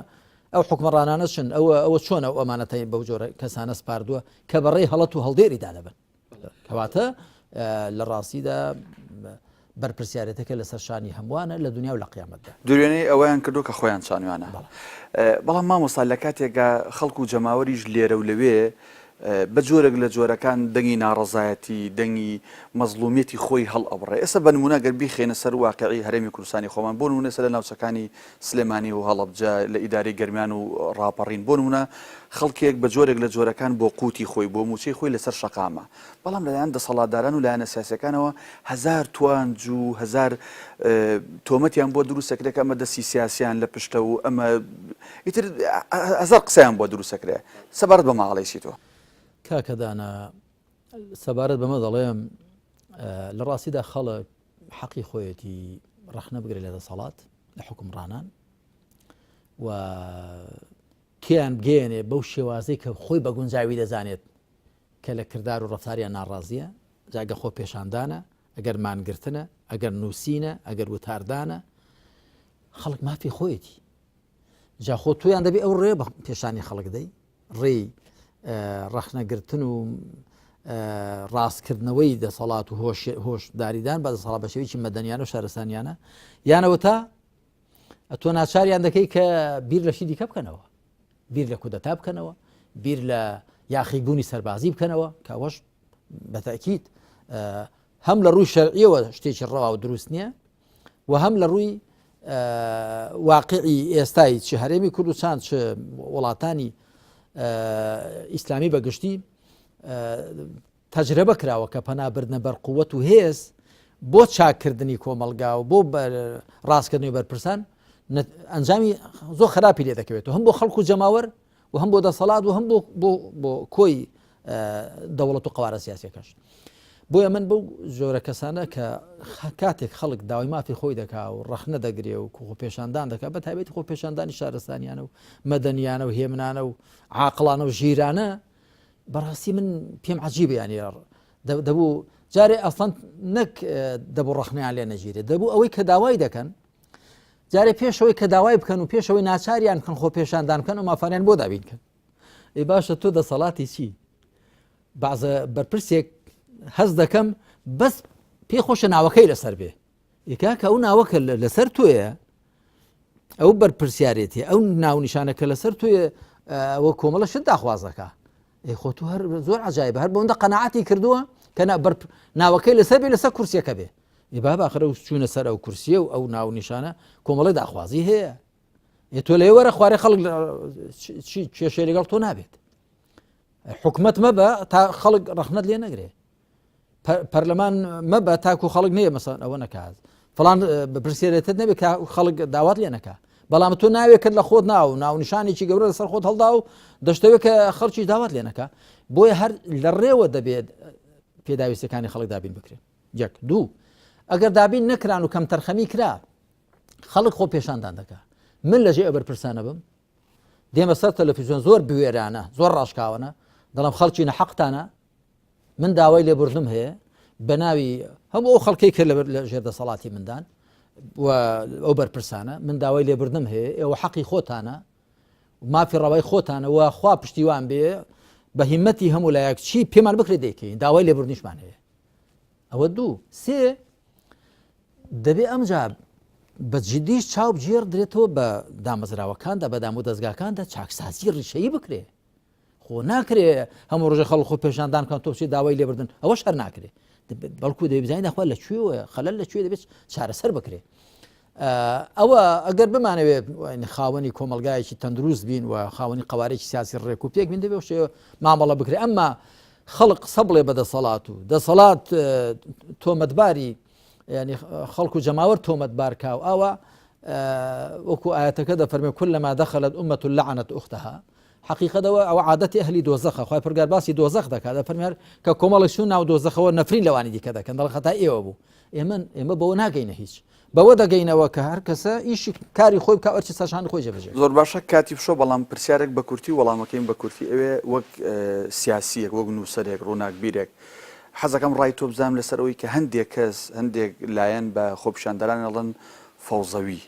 ئەو حوکمڕانانە چن؟ ئەوە ئەوە چۆن ئەو ئەمانەتەی بەو جۆرە کەسانە سپاردووە کە بەڕێی هەڵەت و هەڵدێری دادەبن؟ کەواتە لە ڕاستیدا بەرپرسیارێتەکە لەسەر شانی هەمووانە لە دنیا و لە قیامەتدا. دروێنەی ئەوەیان کردووە کە خۆیان چانویانە. بەڵام مامۆستا لە کاتێکا خەڵک و جەماوەریش لێرە و لەوێ بە جۆرێک لە جۆرەکان دەنگی ناڕەزایەتی، دەنگی مەزڵومیەتی خۆی هەڵئەبڕێ. ئێستا بە نموونە گەر بیخەینە سەر واقیعی هەرێمی کوردستانی خۆمان، بۆ نموونە ئێستا لە ناوچەکانی سلێمانی و هەڵەبجە، لە ئیدارەی گەرمیان و ڕاپەڕین، بۆ نموونە خەڵکێک بە جۆرێک لە جۆرەکان بۆ قوتی خۆی، بۆ مووچەی خۆی لەسەر شەقامە. بەڵام لەلایەن دەسەڵاتداران و لایەنە سیاسیەکانەوە هەزار توانج و هەزار تۆمەتیان بۆ دروست ئەکرێ کە ئەمە دەستی سیاسیان لە پشتە و ئەمە ئیتر هەزار قسەیان بۆ دروست ئەکرێ. سەبارەت بەمە ئەڵێی چی تۆ؟ کاکە دانا سەبارەت بەمە دەڵێم لە ڕاستیدا خەڵک حەقی خۆیەتی ڕەخنە بگرێت لە دەسەڵات لە حکومڕانان و تیان بگەێنێ بەو شێوازەی کە خۆی بە گونجاوی دەزانێت کە لە کردار و ڕفتاریان ناڕازیە جاگە خۆ پێشاندانە ئەگەر مانگرتنە ئەگەر نووسینە ئەگەر وتاردانە خەڵک مافی خۆیەتی جا خۆ تۆیان دەبێ ئەو ڕێ بە پێشانی خەڵک دەی ڕێی ڕەخنەگرتن و ڕاستکردنەوەی دەسەڵات و هۆشداریدان بە دەسەڵات بە شێوەیەکی مەدەنیانە و شارستانیانە یانەوە تا تۆ ناچاریان دەکەی کە بیر لە شتی دیکە بکەنەوە بیر لە کودەتا بکەنەوە بیر لە یاخیبوونی سەربازی بکەنەوە کە ئەوەش بەتەکیت هەم لە ڕووی شەرعیەوە شتێکی ڕەوا و دروست نییە و هەم لە ڕووی واقعی ئێستای چ هەرێمی کوردستان چ وڵاتانی ئیسلامی بەگشتی تەجرەبە کراوە کە پەنابردنە بەر قووەت و هێز بۆ چاککردنی کۆمەڵگا و بۆ ڕاستکردنی بەرپرسان ئەنجامی زۆر خراپی لێ دەکەوێت و هەم بۆ خەڵکو جەماوەر و هەم بۆ دەسەڵات و هەم بۆ کۆی دەوڵەت و قوارە سیاسەکەش بۆیە من بەو جۆرە کەسانە کە کاتێک خەڵک داوای مافی خۆی دەکا و ڕەخنە دەگرێ و خۆ پێشاندان دەکات بە تایبەتی خۆ پێشاندانی شارستانیانە و مەدەنیانە و هێمنانە و عاقڵانە و ژیرانە بەڕاستی من پێم عجیبە ینی دەبوو جارێ ئەسڵەن نەک دەبوو ڕەخنیان لێ نەگیرێت دەبوو ئەوەی کە داوای دەکەن جارێ پێشەوەی کە داوای بکەن و پێشەوەی ناچاریان بکەن خۆ پێشاندان بکەن و مافانیان بۆ دابین کەن ئەی باشە تۆ دەسەڵاتی چی بەعزە بەرپرسێک. هەست دەکەم بەس پێ خۆشە ناوەکەی لەسەر بێ یکاکە ئەو ناوەکە لەسەر تۆیە ئەو بەرپرسیارێتی ئەو ناونیشانەکە لەسەر تۆیە ئەوە کۆمەڵە شت داخوازەکە ئەی خۆ تو هەر زۆر عجایبە هەر بۆندە قەنەعاتی کردووە کە ناوەکەی لەسەر بێ لەسەر کورسیەکە بێ ئی بابا ئاخر ئەو چوونە سەر ئەو کورسیە و ئەو ناونیشانە کۆمەڵی داخوازی هەیە ئێ تۆ لێ وەرە خوارێ خەڵک چی کێشەی لەگەڵ تۆ نابێت حکومت مەبە تا خەڵک ڕەخنەت لێ نەگرێ پەرلەمان مەبە تاکو خەڵک نییە مەسەن ئەوە نەکات فلان بپرسێرێتت نەبێت کە خەڵک داوات لێ نەکە بەڵام تۆ ناوێکت لە خۆت ناو ناونیشانێکی گەورە لەسەر خۆت هەڵدا و دەشتەوێت کە خەڵکی داوات لێ نەکە بۆیە هەر لە ڕێوە دەبێت پێداویستەکانی خەڵک دابین بکرێن یەک دوو ئەگەر دابین نەکران و کەم تەرخەمی کرا خەڵک خۆ پێشاندان دەکا من لەژێ ئەبەر پرسانە بم دێمە سەر تەلەفیزیۆن زۆر بوێرانە زۆر ڕاشکاوەە دەڵم خەڵکی نەحەقتانە من داوای لێبوردنم هەیە بە ناوی هەموو ئەو خەڵکەی کە لە ژێر دەسەڵاتی مندان و ئەو بەرپرسانە من داوای لێبوردنم هەیە ئێوە حەقی خۆتانە مافی ڕەوای خۆتانە و خوا پشتیوان بێ بە هیمەتی هەموو لایەک چی پێمان بکرێت دەیکەین داوای لێبوردنیشمان هەیە ئەوە دوو سێ دەبێ ئەمجا بە جدیش چاو بگێڕ درێتەوە بە دامەزراوەکاندا بە دام و دەستگاکاندا چاکسازی ڕیشەیی بکرێ خۆ ناکرێ هەموو ڕۆژە خەڵک خۆ پێشاندان کەن تۆ بچی داوای لێبردن ئەوەش هەر ناکرێ بەڵکو دەبێ بزانین داخوا لە کوێوە خەلەل لە کوێ دەبێت چارەسەر بکرێ ئەوە ئەگەر بمانەوێت خاوەنی کۆمەلگایەکی تەندروست بین و خاوەنی قوارێکی سیاسی ڕێک و پێک بین دەبێ شێوە مامەڵە بکرێ ئەمما خەڵک قسە بڵێ بە دەسەڵات و دەسەڵات تۆمەتباری ینی خەڵکو و جەماوەر تۆمەتبار کا و ئاوا وەکو ئاەتەکە دەفەرمێ كلما دخلت أمة لعنت أختها حەقیقەت ئەوە ئەوە عادەتی ئەهلی دۆزەخە خوای پەروەردگار باسی دۆزەخ دەکات دەفەرمێ هەر کە کۆمەڵێک چوون ناو دۆزەخەوە نەفرین لەوانی دیکە دەکەن دەڵێن خەتای ئێوە بوو ئێمە ئێمە بەوە ناگەینە هیچ بەوە دەگەینەوە کە هەر کەسە ئیشی کاری خۆی بکا ئەرکی سەرشانی خۆی جێبەجێ زۆر باشە کاتی بشۆ بەڵام پرسیارێک بە کورتی وەڵامەکەیم بە کورتی ئەوێ وەک سیاسیەک وەک نووسەرێک ڕووناکبیرێک حەزەکەم ڕای تۆ بزانم لەسەر ئەوەی کە هەندێک کەس هەندێک لایەن بە خۆپیشاندەران ئەڵێن فەوزەوی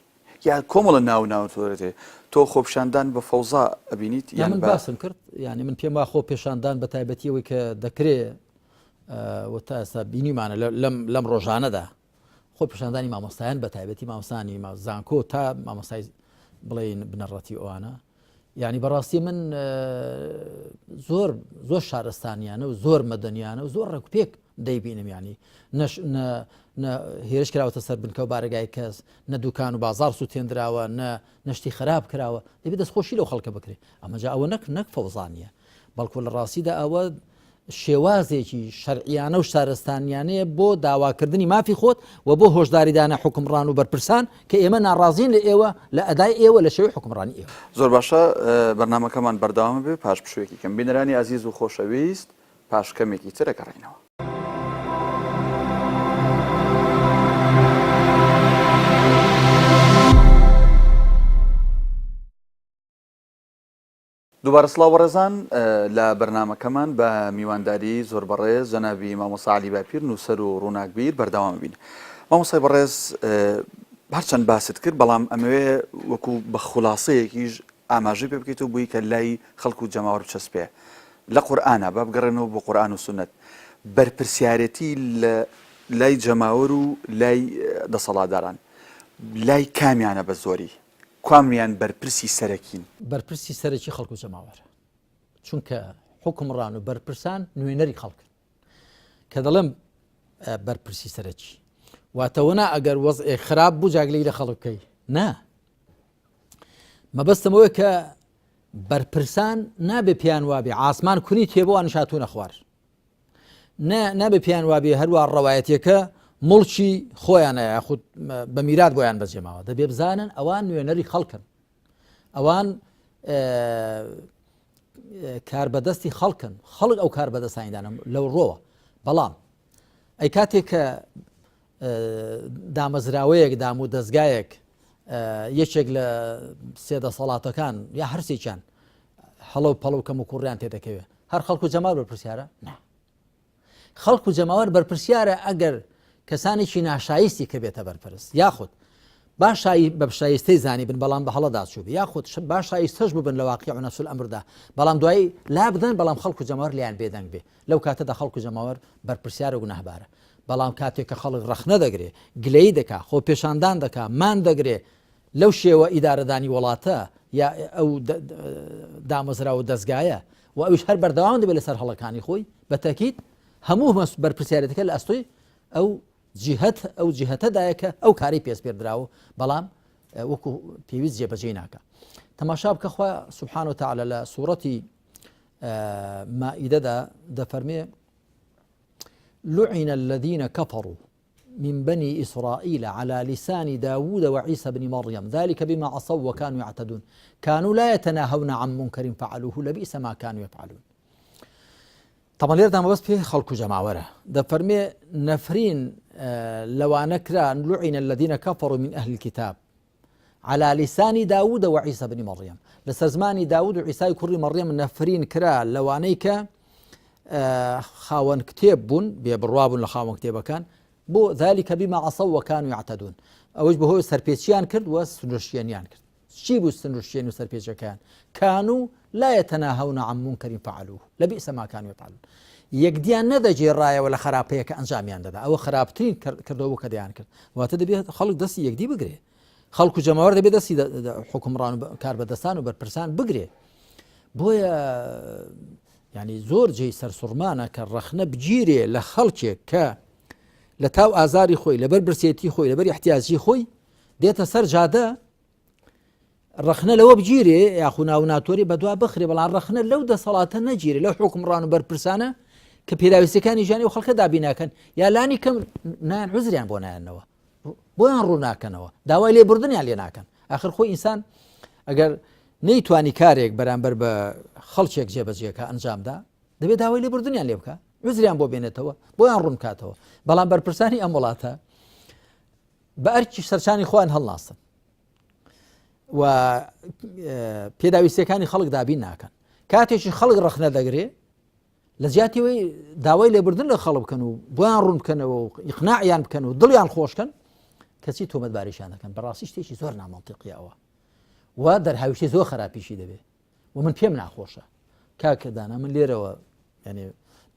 یا کۆمەڵە ناو ناو تۆرێتێ تۆ خۆپیشاندان بە فەوزا ئەبینیت یان من باسم کرد یعنی من پێم وا خۆ پێشاندان بە تایبەتی ئەوەی کە دەکرێ و تا ئێستا بینیمانە لەم لەم ڕۆژانەدا خۆ پیشاندانی مامۆستایان بە تایبەتی مامۆستانی زانکۆ تا مامۆستای بڵێن بنەڕەتی ئەوانە یعنی بەڕاستی من زۆر زۆر شارستانیانە و زۆر مەدەنیانە و زۆر ڕێکوپێک دەیبینم ینی نەش هێرش کراوەتە سەر بنکە و بارەگای کەس نە دوکان و بازار سووتێنراوە نە نەشتی خراپ کراوە دەبێت دەستخۆشی لەو خەڵکە بکرێت ئەمەجا ئەوە نەک نەک فەوزانیە بەڵکو لە ڕاستیدا ئەوە شێوازێکی شەرعیانە و شارستانیانەیە بۆ داواکردنی مافی خۆت و بۆ هۆشداریدانە حوکمڕان و بەرپرسان کە ئێمە ناڕازین لە ئێوە لە ئەدای ئێوە لە شێوەی حوکمڕانی ئێوە. زۆر باشە بەرنامەکەمان بەردەوام ئەبێ پاش پشوویەکی کەم بینەرانی ئازیز و خۆشەویست پاش کەمێکی تر ئەگەڕێینەوە. دووبارە سڵاو بەڕێزان لە بەرنامەکەمان بە میوانداری زۆر بەڕێز جەنابی مامۆستا عەلی باپیر نووسەر و ڕووناکبیر بەردەوام بین. مامۆستای بەڕێز هەرچەند باست کرد بەڵام ئەمەوێ وەکو بە خولاسەیەکیش ئاماژەی پێ بکەیت و بووی کە لای خەڵک و جەماوەر بچەسپێ لە قورئانا با بگەڕێنەوە بۆ قورئان و سوننەت بەرپرسیارێتی لە لای جەماوەر و لای دەسەڵاتداران لای کامیانە بە زۆری کامیان بەرپرسی سەرەکین؟ بەرپرسی سەرەکی خەڵک و جەماوەرە چونکە حوکمڕان و بەرپرسان نوێنەری خەڵکن کە دەڵێم بەرپرسی سەرەکی واتەوە نا ئەگەر وەزعێک خراپ بوو جاگلی لە خەڵک بکەی نا مەبەستم ئەوەیە کە بەرپرسان نابێ پێیان وابێ ئاسمان کونی تێبوو ئەنشاتوونە خوار نابێ پێیان وابێ هەروە ڕەوایەتەکە مڵکی خۆیانە یاخود بە میرات بۆیان بەجێماوە دەبێ بزانن ئەوان نوێنەری خەڵکن ئەوان کاربەدەستی خەڵکن خەڵک ئەو کار بەدەستانیدانە لەو ڕۆوە بەڵام ئەی کاتێک کە دامەزراوەیەک دام و دەستگایەک یەکێک لە سێ دەسەڵاتەکان یا هەرسێکیان هەڵە و پەڵە و کەم و کوڕیان تێدەکەوێت هەر خەڵکو جەماوەر بەرپرسیارە نا خەڵکو جەماوەر بەرپرسیارە ئەگەر کەسانێکی ناشایستی کە بێتە بەرپرس یاخود. با شایی بە شایستەی زانی بن بەڵام بە هەڵەدا چووبێ یاخود با شایستەش ببن لە واقیع و نفس الامردا بەڵام دوایی لا بدەن بەڵام خەڵک و جەماوەر لێیان بێدەنگ بێ لەو کاتەدا خەڵک و جەماوەر بەرپرسیار و گوناهبارە بەڵام کاتێک کە خەڵک ڕەخنە دەگرێ گلەیی دەکا خۆپێشاندان دەکا مان دەگرێ لەو شێوە ئیدارەدانی وڵاتە یا ئەو دامەزراوە و دەزگایە و ئەویش هەر بەردەوام دەبێت لەسەر هەڵەکانی خۆی بە تەکید هەموو بەرپرسیارەتەکە لە ئەستۆی ئەو جیهەت ئەو جیهەتەدایە کە ئەو کارەی پێسپێردراوە بەڵام وەکو پێویست جێبەجێی ناکە تەماشا بکە خوا سبحان و تعالی لە سوورەتی مائیدەدا دەفەرمێ لعن الذين كفروا من بني إسرائيل على لسان داود وعيسى بن مريم ذلك بما عصوا وكانوا يعتدون كانوا لا يتناهون عن منكر فعلوه لبئس ما كانوا يفعلون تەبعەن لێرەدا مەبەست پێ خەڵک و جەماوەرە دەفەرمێ نەفرین لەوانە کرا لعن الذين كفروا من أهل الكتاب على لسان داود وعيسى بن مريم لەسەر زمانی داود و عیسای کوڕی مەڕیەم نەفرین کرا لەوانەی کە خاوەن کتێب بوون بێ بڕوا بوون لە خاوەن کتێبەکان بۆ ذلك بما عصوا وكانوا يعتدون ئەوەش بەهۆی سەرپێچیان کرد و سنوورشکێنیان کرد چی بوو سنوورشکێن و سەرپێچەکەیان؟ کانو لا یتناهون عن منکر فعلوه لبئس ما کانوا یفعلون یەکدیان نەدەگێڕایەوە لە خراپەیە کە ئەنجامیان دەدا ئەوە خراپترین کردەوە بوو کە دەیان کرد واتە دەبێت خەڵک دەستی یەکدی بگرێ خەڵک و جەماوەر دەبێت دەستی حکومڕان و کاربەدەستان و بەرپرسان بگرێ بۆیە ینی زۆر جێی سەرسوڕمانە کە ڕەخنە بگیرێ لە خەڵکێک کە لە تاو ئازاری خۆی لەبەر برسێتی خۆی لەبەر احتیاجی خۆی دێتە سەر جادە ڕەخنە لەوە بگیرێ یاخو ناو ناتۆری بەدوا بخرێ بەڵام ڕەخنە لەو دەسەڵاتە نەگیرێ لەو حکومڕان و بەرپرسانە کە پێداویستەکانی ژیانی و خەڵکە دابیناکەن یا لانی کەم نان عزریان بۆ نایەنەوە بۆیان ڕوو ناکەنەوە داوای لێبوردنیان لێ ناکەن آخر خۆی ئینسان ئەگەر نەیتوانی کارێک بەرامبەر بە خەڵکێک جێبەجێکە ئەنجامدا دەبێت داوای لێبوردنیان لێ بکە عزریان بۆ بێنێتەوە بۆیان ڕوون بکاتەوە بەڵام بەرپرسانی ئەم وڵاتە بە ئەرکی سەرچانی خۆیان هەڵناستن و پێداویستەکانی خەڵک دابین ناکەن کاتێکی خەڵک ڕەخنە دەگرێ لە جیاتیەوەی داوای لێبوردن لە خەڵک بکەن و بۆیان ڕوون بکەنەوە و ئیقناعیان بکەن و دڵیان خۆشکەن کەچی تۆمەتباریشان دەکەن بەڕاستی شتێکی زۆر نامەنتیقیەوە و دەرهاویشتی زۆر خراپیشی دەبێت و من پێم ناخۆشە کاکە دانا من لێرەوە یعنی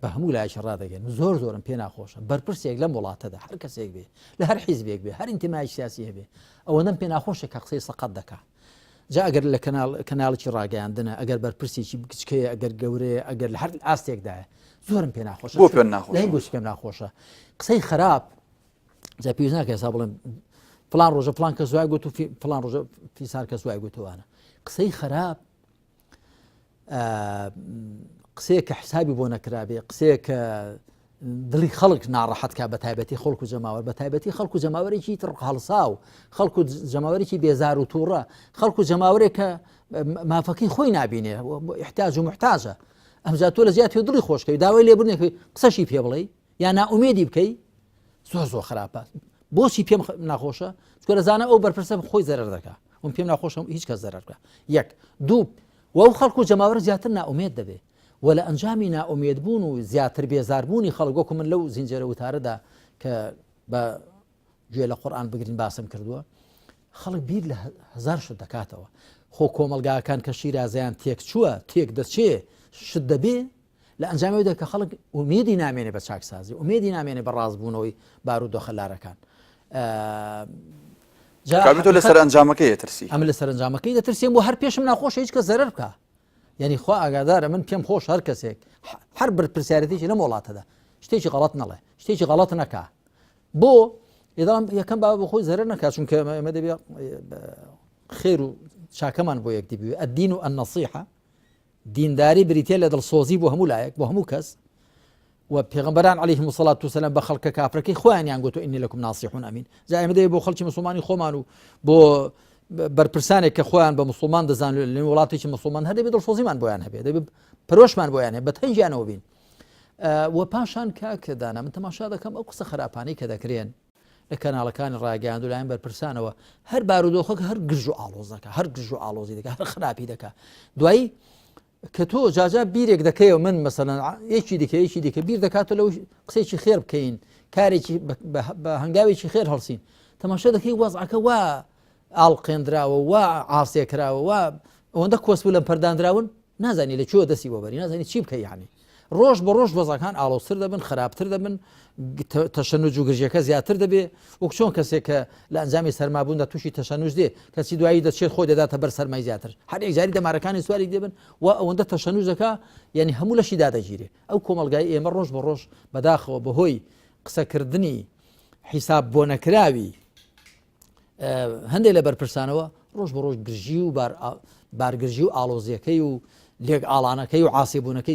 بە هەموو لایەکی ڕادەگەن زۆر زۆرم پێ ناخۆشە بەرپرسێک لەم وڵاتەدا هەر کەسێک بێ لە هەر حیزبێک بێ هەر ئینتمای سیاسی هەبێ ئەوەندەم پێ ناخۆشە کە قسەی سەقەت دەکا جا ئەگەر لە کەناڵ کەناڵێکی ڕاگەیاندنە ئەگەر بەرپرسێکی بچکەیە ئەگەر گەورەیە ئەگەر لە هەر ئاستێکدایە زۆرم پێ ناخۆشە بۆ پێ ناخۆشە بۆچی پێم ناخۆشە قسەی خراپ جا پێویست ناکە ئێستا بڵێم فلان ڕۆژە فلان کەس وای گوت و فلان ڕۆژە فیسار کەس وای گوتوانە قسەی خراپ قسەیە کە حسابی بۆ نەکرابێ قسەیە کە دڵی خەڵک ناڕەحەت کا بە تایبەتی خەڵک و جەماوەر بە تایبەتی خەڵک و جەماوەرێکی تڕ هەڵسا و خەڵک و جەماوەرێکی بێزار و تووڕە خەڵک و جەماوەرێک کە مافەکەی خۆی نابینێ احتاج و محتاجە ئەمجا تۆ لە زیاتی دڵی خۆشکەوی داوای لێبوردنێک قسەشی پێ بڵێ یا نائومێدی بکەی زۆر زۆر خراپە بۆچی پێم ناخۆشە چکە دەزانە ئەو بەرپرسە خۆی زەرەر دەکا ئەم پێم ناخۆشە هیچ کەس زەرەر بکە یەک دوو و ئەو خەڵکو و جەماوەر زیاتر نائومێد دەبێ و لە ئەنجامی نائومێد بوون و زیاتر بێزاربوونی خەڵک وەکو من لەو زنجێرە وتارەدا کە بە گوێ لە قورآن بگرین باسم کردووە خەڵک بیر لە هەزار شت دەکاتەوە خۆ کۆمەلگاکان کە شیرازیان تێک چووە تێک دەچێ شت دەبێ لە ئەنجامی ئەودا کە خەڵک ئومێدی نامێنێ بە چاکسازی ئومێدی نامێنێ بە ڕاستبوونەوەی بارودۆخە لارەکان تۆ لە سەرئەنجامەکەی دەترسی ئەمە لە سەرئەنجامەکەی دەترسێم بۆ هەر پێشم ناخۆشە هیچ کە زەرەر بکە یعنی خوا ئاگادارە من پێم خۆش هەر کەسێک هەر بەرپرسیارەتێکی لەم وڵاتەدا شتێکی غەڵەت نەڵێ شتێکی غەڵەت نەکا بۆ ئێدام یەکەم با بۆ خۆی زەرەر نەکات چونکە ئێمە دەبێ خێر و چاکەمان بۆ یەکدی بوێ الدین و النصیحە دینداری بریتیە لە دڵسۆزی بۆ هەموو لایەک بۆ هەموو کەس و پێغمبەران علیهم الصلاة والسلام بە خەڵکە کافرەکەی خۆیانیان گوتو إني لكم ناصح أمين جا ئێمە دەبێت بۆ خەڵکی مسلمانی خۆمان و بۆ بەرپرسانێک کە خۆیان بە مسلمان دەزان لە وڵاتێکی مسلمان هەر دەبێت دڵسۆزیمان بۆیان هەبێت دەبێت پەرۆشمان بۆیان هەبێت بە تەنگیانەوە بین و پاشان کاک دانا من تەماشا دەکەم ئەو قسە خراپانەی کە دەکرێن لە کەناڵەکانی ڕاگەیاند و لایەن بەرپرسانەوە هەر بارودۆخەکە هەر گرژ و ئاڵۆز دەکا هەر گرژ و ئاڵۆزی دەکا هەر خراپی دەکا دوایی کە تۆ جاجا بیرێک دەکەیەوە من مەسەلەن یەکی دیکە یەکی دیکە بیر دەکاتەوە لەو قسەیەکی خێر بکەین کارێکی بە هەنگاوێکی خێر هەڵسین تەماشا دەکەی وەزعەکە وا. ئاڵقێندراوە وا عاسێ کراوە وا ئەوەندە کۆسپ و لەمپەر دانراون نازانی لە کوێوە دەستی بۆ بەری نازانی چی بکەی یعنی ڕۆژ بە ڕۆژ وەزعەکان ئاڵۆزتر دەبن خراپتر دەبن تەشەنوج و گرژیەکە زیاتر دەبێ وەک چۆن کەسێک کە لە ئەنجامی سەرمابووندا تووشی تەشەنوج دێ کەسی دوایی دەچێت خۆی دەداتە بەر سەرمای زیاتر هەر یەکجاری دەمارەکانی سواری دەبن و ئەوەندە تەشەنوج دەکا یعنی هەموو لەشی دادەگیرێ ئەو کۆمەڵگای ئێمە ڕۆژ بە ڕۆژ بەداخەوە بەهۆی قسەکردنی حیساب بۆ نەکراوی هەندێک لە بەرپرسانەوە ڕۆژ بە ڕۆژ گرژی و بارگرژی و ئاڵۆزیەکەی و لێک ئاڵانەکەی و عاسیبوونەکەی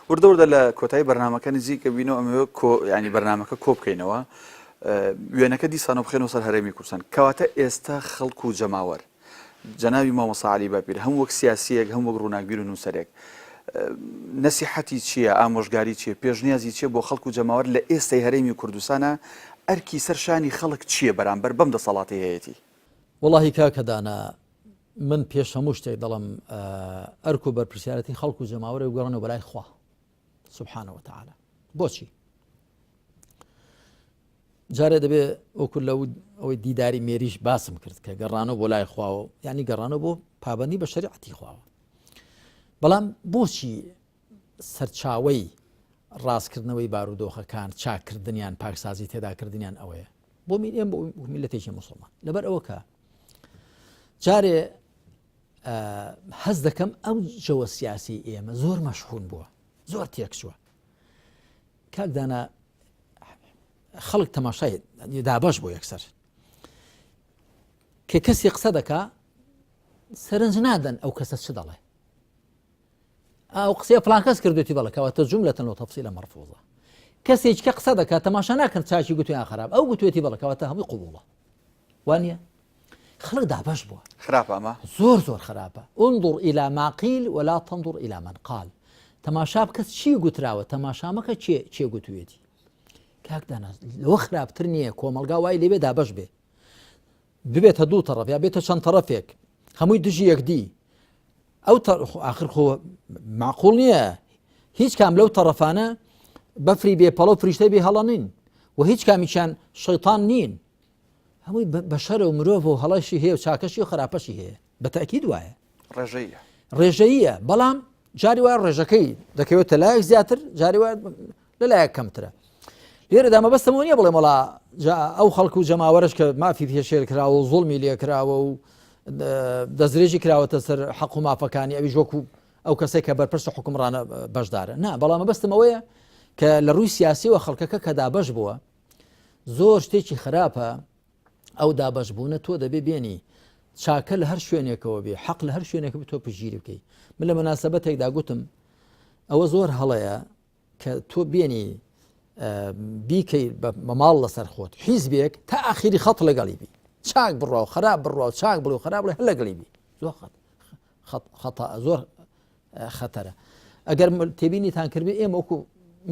وردە وردە لە کۆتایی بەرنامەکە نزیکە بینەوە ئەمەوێ کۆ ینی بەرنامەکە کۆ بکەینەوە وێنەکە دیسانەوە بخێنەوە سەر هەرێمی کوردستان کەواتە ئێستا خەڵک و جەماوەر جەنابی مامۆستا عەلی باپیر هەم وەک سیاسیەک هەم وەک ڕووناکبیر و نووسەرێک نەسیحەتی چییە ئامۆژگاری چییە پێشنیازی چییە بۆ خەڵک و جەماوەر لە ئێستای هەرێمی کوردستانە ئەرکی سەر شانی خەڵک چییە بەرامبەر بەم دەسەڵاتی هەیەتی؟ وەڵاهی کاکە دانا من پێش هەموو شتێک دەڵم ئەرک و بەرپرسیارەتی خەڵک و جەماوەرە گەڕنەوە بەلای خوا سبحانە وتعالی بۆچی جارێ دەبێ وەکو لە ئەوەی دیداری مێریش باسم کرد کە گەڕانەوە بۆ لای خواوە ینی گەڕانەوە بۆ پابندی بە شەریعەتی خواوە بەڵام بۆچی سەرچاوەی ڕاستکردنەوەی بارودۆخەکان چاکردنیان پاکسازی تێداکردنیان ئەوەیە بۆ ئێم بۆ میلەتێکی مسلمان لەبەر ئەوە کە جارێ هەز دەکەم ئەو جەوە سیاسی ئێمە زۆر مەشحون بووە زۆر تێکچووە کاک دانا خەڵک تەماشای دابەش بۆ یەکسەر کە کەسی قسە دەکا سەرنج نادەن ئەو کەسە چ دەڵێ ئەو قسەیە فلان کەس کردوێتی بەڵێ کەواتە جملەتەن و تەفسیلە مەرفوزە کەسێک کە قسە دەکات تەماشا ناکەن چاکی گوتیان خراپ ئەو گوتوێتی بەڵێ کەواتە هەمووی قوبوڵە وانە خەڵک دابەش بووە خراپە ئەمە زۆر زۆر خراپە انظر الى ما قيل ولا تنظر الى من قال تەماشا بکە چی گوتراوە تەماشا مەکە چێ چێ گوتوێتی کاک دانا لەوە خراپتر نییە کۆمەڵگا وای لێبێ دابەش بێ ببێتە دوو تەڕەف یا بێتە چەند تەڕەفێک هەمووی دژی یەکدی ئەو ئاخر خۆ معقول نییە هیچ کام لەو تەڕەفانە بەفری بێ پەڵە و فریشتەی بێ هەڵە نین و هیچ کامیشان شەیتان نین هەمووی بەشەرە و مرۆڤ و هەڵەشی هەیە و چاکەشی و خراپەشی هەیە بە تاکید وایە ڕێژەیە ڕێژەیە بەڵام جاری وایە ڕێژەکەی دەکەوێتە لایەک زیاتر جاری وایە لەلایەک کەمترە. لێرەدا مەبەستم ئەوە نییە بڵێم وەڵا جا ئەو خەڵک و جەماوەرەش کە مافی پێشێل کراوە و زوڵمی لێ کراوە و دەستدرێژی کراوەتە سەر حەق و مافەکانی ئەویش وەکو ئەو کەسێک کە بەرپرس و حکومڕانە بەشدارە نا بەڵام مەبەستم ئەوەیە کە لە ڕووی سیاسیەوە خەڵکەکە کە دابەش بووە زۆر شتێکی خراپە ئەو دابەش بوونە تۆ دەبێ بێنی چاکە لە هەر شوێنێکەوە بێ حەق لە هەر شوێنێک تۆ پشگیری بکەی من لە مناسبەتێکدا گوتم ئەوە زۆر هەڵەیە کە تۆ بێنی بیکەی بە ماڵ لەسەر خۆت حیزبێک تا ئاخیری خەت لەگەڵی بی چاک بڕوا و خراپ بڕوا و چاک بڵێ و خراپ بڵێ هەر لەگەڵی بی زۆر خەت خەتا زۆر خەتەرە ئەگەر تێبینیتان کردبێ ئێمە وەکو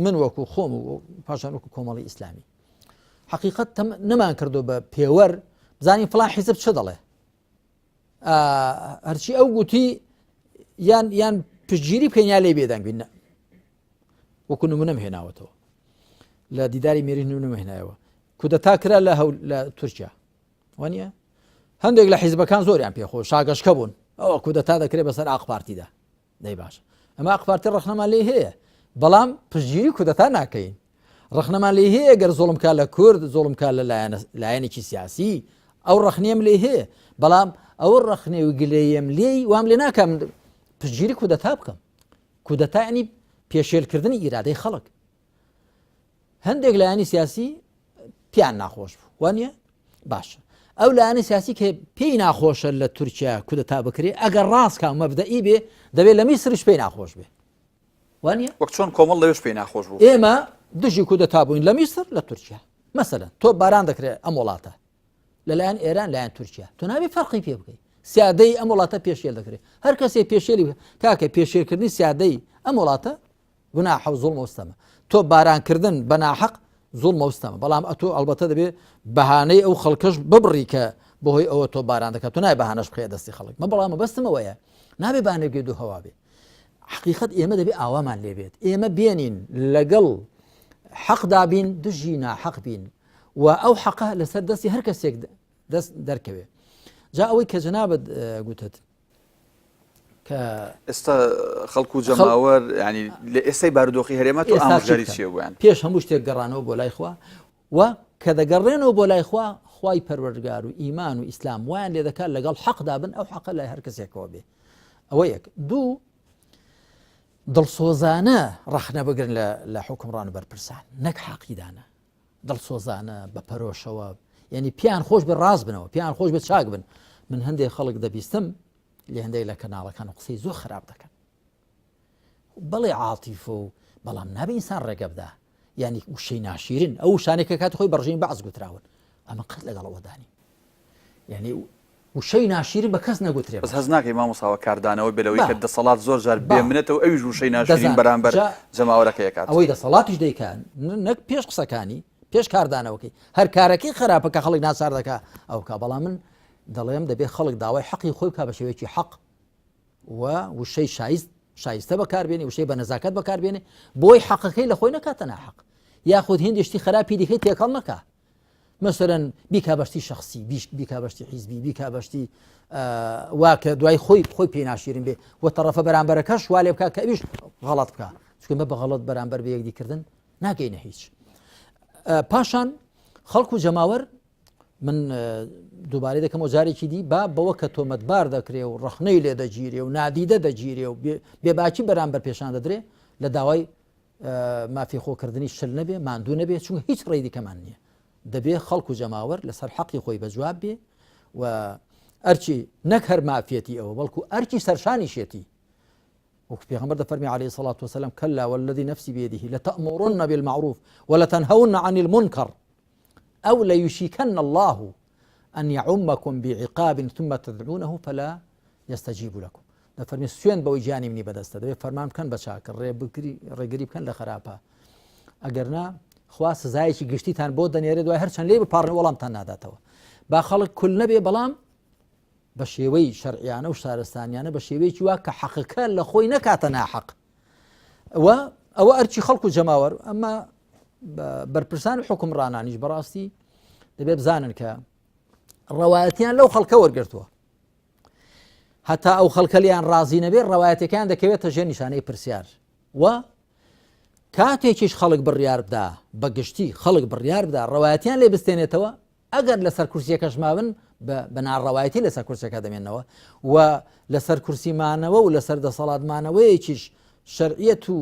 من وەکو خۆم و پاشان وەکو کۆمەڵی ئیسلامی حقیقت نەمان کردو بە پێوەر بزانین فلان حیزب چ دەڵێ هەرچی ئەو گوتی یان یان پشتگیری بکەین یا لێ بێدەنگ بین وەکو نمونەم هێناوەتەوە لە دیداری مێری نمونەم هێنایەوە کودەتا کرا لە هەول لە تورکیا وانە هەندێک لە حیزبەکان زۆریان پێخۆ شاگەشکە بوون ئەوە کودەتا دەکرێت بەسەر ئاق پارتیدا دەی باشە ئەمە ئاقپارتی ڕەخنەمان لێ هەیە بەڵام پشتگیری کودەتا ناکەین ڕەخنەمان لێ هەیە گەر زۆڵم کا لە کورد زۆڵم کا لە لایەنێکی سیاسی ئەو ڕەخنیم لێ هەیە بەڵام ئەو ڕەخنێ و گلەیەم لێی وام لێ ناکەم پشتگیری کودەتا بکەم کودەتا ینی پێشێلکردنی ئیرادەی خەڵک هەندێک لایەنی سیاسی پیان ناخۆش بوو وانە باشە ئەو لایەنی سیاسی کە پێی ناخۆشە لە تورکیا کودەتا بکرێ ئەگەر ڕاستکە مەبدەئی بێ دەبێت لە میسرش پێی ناخۆش بێ وانە وەک چۆن کۆمەڵ لەوێش پێی ناخۆش بوو ئێمە دژی کودەتا بووین لە میسر لە تورکیا مەسەلەن تۆ باران دەکرێت ئەم وڵاتە لەلایەن ئێران لایەن تورکیا تۆ نابێ فەرقی پێ بکەیت سیادەی ئەم وڵاتە پێشێل دەکرێت هەر کەسێ پێشێلی کاکە پێشێلکردنی سیادەی ئەم وڵاتە گوناحە و زوڵمە و ستەمە. تۆپ باران کردن بە ناحەق زوڵمە و ستەمە. بەڵام ئەتۆ ئەڵبەتە دەبێ بەهانەی ئەو خەڵکەش ببڕی کە بەهۆی ئەوە تۆپ باران دەکات. تۆ نابێ بەهانەش بخەیە دەستی خەڵک. من بەڵام مەبەستم ئەوەیە نابێ بانێ گوێ دوو هەوا بێ. حەقیقەت ئێمە دەبێ ئاوامان لێ بێت. ئێمە بێنین لەگەڵ حەقدا بین دژی ناحەق بین و ئەو حەقە لەسەر دەستی هەر کەسێک دەست دەرکەوێ. جا ئەوەی کە جەنابت گوتت کە ئێستا خەڵک و جەماوەر ینی لە ئێستای بارودۆخی هەرێمە تۆ ئامۆژگاری چیە بۆیان؟ پێش هەموو شتێک گەڕانەوە بۆ لای خوا و کە دەگەڕێنەوە بۆ لای خوا خوای پەروەردگار و ئیمان و ئیسلام وایان لێ دەکات لەگەڵ حەقدا بن ئەو حەقە لای هەر کەسێکەوە بێ ئەوە یەک دوو دڵسۆزانە ڕەخنە بگرن لە حکومڕان و بەرپرسان نەک حەقیدانە دڵسۆزانە بە پەرۆشەوە یعنی پیان خۆش بێ ڕاست بنەوە پیان خۆش بێ چاک بن من هەندێک خەڵک دەبیستم لە هەندێک لە کەناڵەکان و قسەی زۆر خراپ دەکەن. بەڵێ عاتیفە و بەڵام نابێ ئینسان ڕێگە بدا یعنی وشەی ناشیرن ئەو وشانێک کە کاتی خۆی بەڕژین بەعس گوتراون ئەمە قەت لەگەڵ ئەوەدانی یعنی وشەی ناشیرن بە کەس نەگوترێ بەس هەست ناکەی مامۆستا کاردانەوە بێ لەوەی کە دەسەڵات زۆر جار بێ منەتە و ئەویش وشەی ناشیرین بەرامبەر جەماوەرەکەی ئەکات. ئەوەی دەسەڵاتیش دەیکا نەک پێش قسەکانی پێش کاردانەوەکەی هەر کارەکەی خراپە کە خەڵک ناچار دەکا ئەو کا بەڵام من دەڵێم دەبێ خەڵک داوای حەقی خۆی بکا بە شێوەیەکی حەق و وشەی شایست شایستە بەکاربێنی وشەی بە نەزاکەت بەکاربێنێ بۆی حەقەکەی لە خۆی نەکاتە ناحەق یاخود هندێشتی خراپی دیکەی تێکەڵ نەکا مەسەرەن بیکا بەشتی شخصی بیکا بەشتی حیزبی بیکا بەشتی وا کە دوای خۆی خۆی پێی ناشیرین بێ و تەڕەفە بەرامبەرەکەش وا لێ بکە کە ئەویش غەڵەت بکە چونکە بە غەڵەت بەرامبەر بە یەکدی کردن ناگەینە هیچ پاشان خەڵک و جەماوەر من دووبارەی دەکەمەوە جارێکی دی با بەوە کە تۆمەتبار دەکرێ و ڕەخنەی لێ دەگیرێ و نادیدە دەگیرێ و بێباکی بەرامبەر پێشان دەدرێ لە داوای مافی خۆکردنی شل نەبێ ماندوو نەبێ چون هیچ ڕێی دیکەمان نییە دەبێ خەڵک و جەماوەر لەسەر حەقی خۆی بە جواب بێ و ئەرچی نەک هەر مافیەتی ئەوە بەڵکو ئەرکی سەرشانیشێتی وەکو پێغەمبەر دەفەرمی عليه الصلاة والسلام كلا والذي نفسي بيده لتأمرن بالمعروف ولتنهون عن المنكر أو ليشيكن الله أن يعمكم بعقاب ثم تدعونه فلا يستجيب لكم دەفەرمی سوێن بەوەی گیانی منی بەدەستە دەبێت فەرمان بکەن بە چاکە ڕێگری بکەن لە خراپە ئەگەر نا خوا سزایەکی گشتیتان بۆ دەنێرێ دوای هەرچەند لێ بپاڕن وەڵامتان ناداتەوە با خەڵک کول نەبێ بەڵام بە شێوەی شەرعیانە و شارستانیانە بە شێوەیەکی وا کە حەقەکە لە خۆی نەکاتە ناحەق و ئەوە ئەرچی خەڵک و جەماوەر ئەمە بەرپرسان و حکومڕانانیش بەڕاستی دەبێت بزانن کە ڕەوایەتیان لەو خەڵکە وەرگرتووە هەتا ئەو خەڵکەلیان ڕازی نەبێت ڕەوایەتەکان دەکەوێتە ژێر نیشانەی پرسیار و کاتێکیش خەڵک بڕیار بدا بە گشتی خەڵک بڕیار بدا ڕەوایەتیان لێ بستێنێتەوە ئەگەر لەسەر کورسیەکەش مابن بە ناڕەوایەتی لەسەر کورسەکە دەمێنەوە و لەسەر کورسی مانەوە و لەسەر دەسەڵات مانەوەیەکیش شەرعیەت و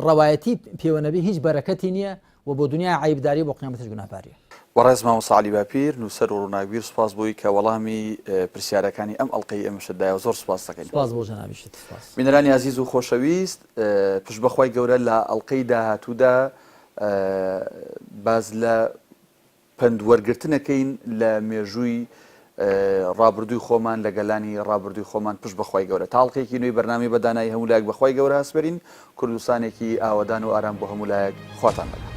ڕەوایەتی پێوە نەبێ هیچ بەرەکەتی نییە و بۆ دنیا عەیبداری بۆ قیامەتیش گوناهباریە. بەڕێز مامۆستا عەلی باپیر، نووسەر و ڕووناکبیر سوپاس بۆی کە وەڵامی پرسیارەکانی ئەم ئەڵقەی ئێمەشت دایەوە زۆر سوپاست دەکەین. سوپاس بۆ جەنابیشت سوپاس. بینەرانی ئازیز و خۆشەویست پشت بەخوای گەورە لە ئەڵقەی داهاتوودا باس لە پەند وەرگرتنەکەین لە مێژووی ڕابردووی خۆمان لە گەلانی ڕابردووی خۆمان پشت بە خوای گەورە تا ئەڵقەیەکی نوێی بەرنامەی بە دانایی هەموو لایەک بە خوای گەورە ئەسپێرین کوردستانێکی ئاوەدان و ئارام بۆ هەموو لایەک خواتان لەگەڵ.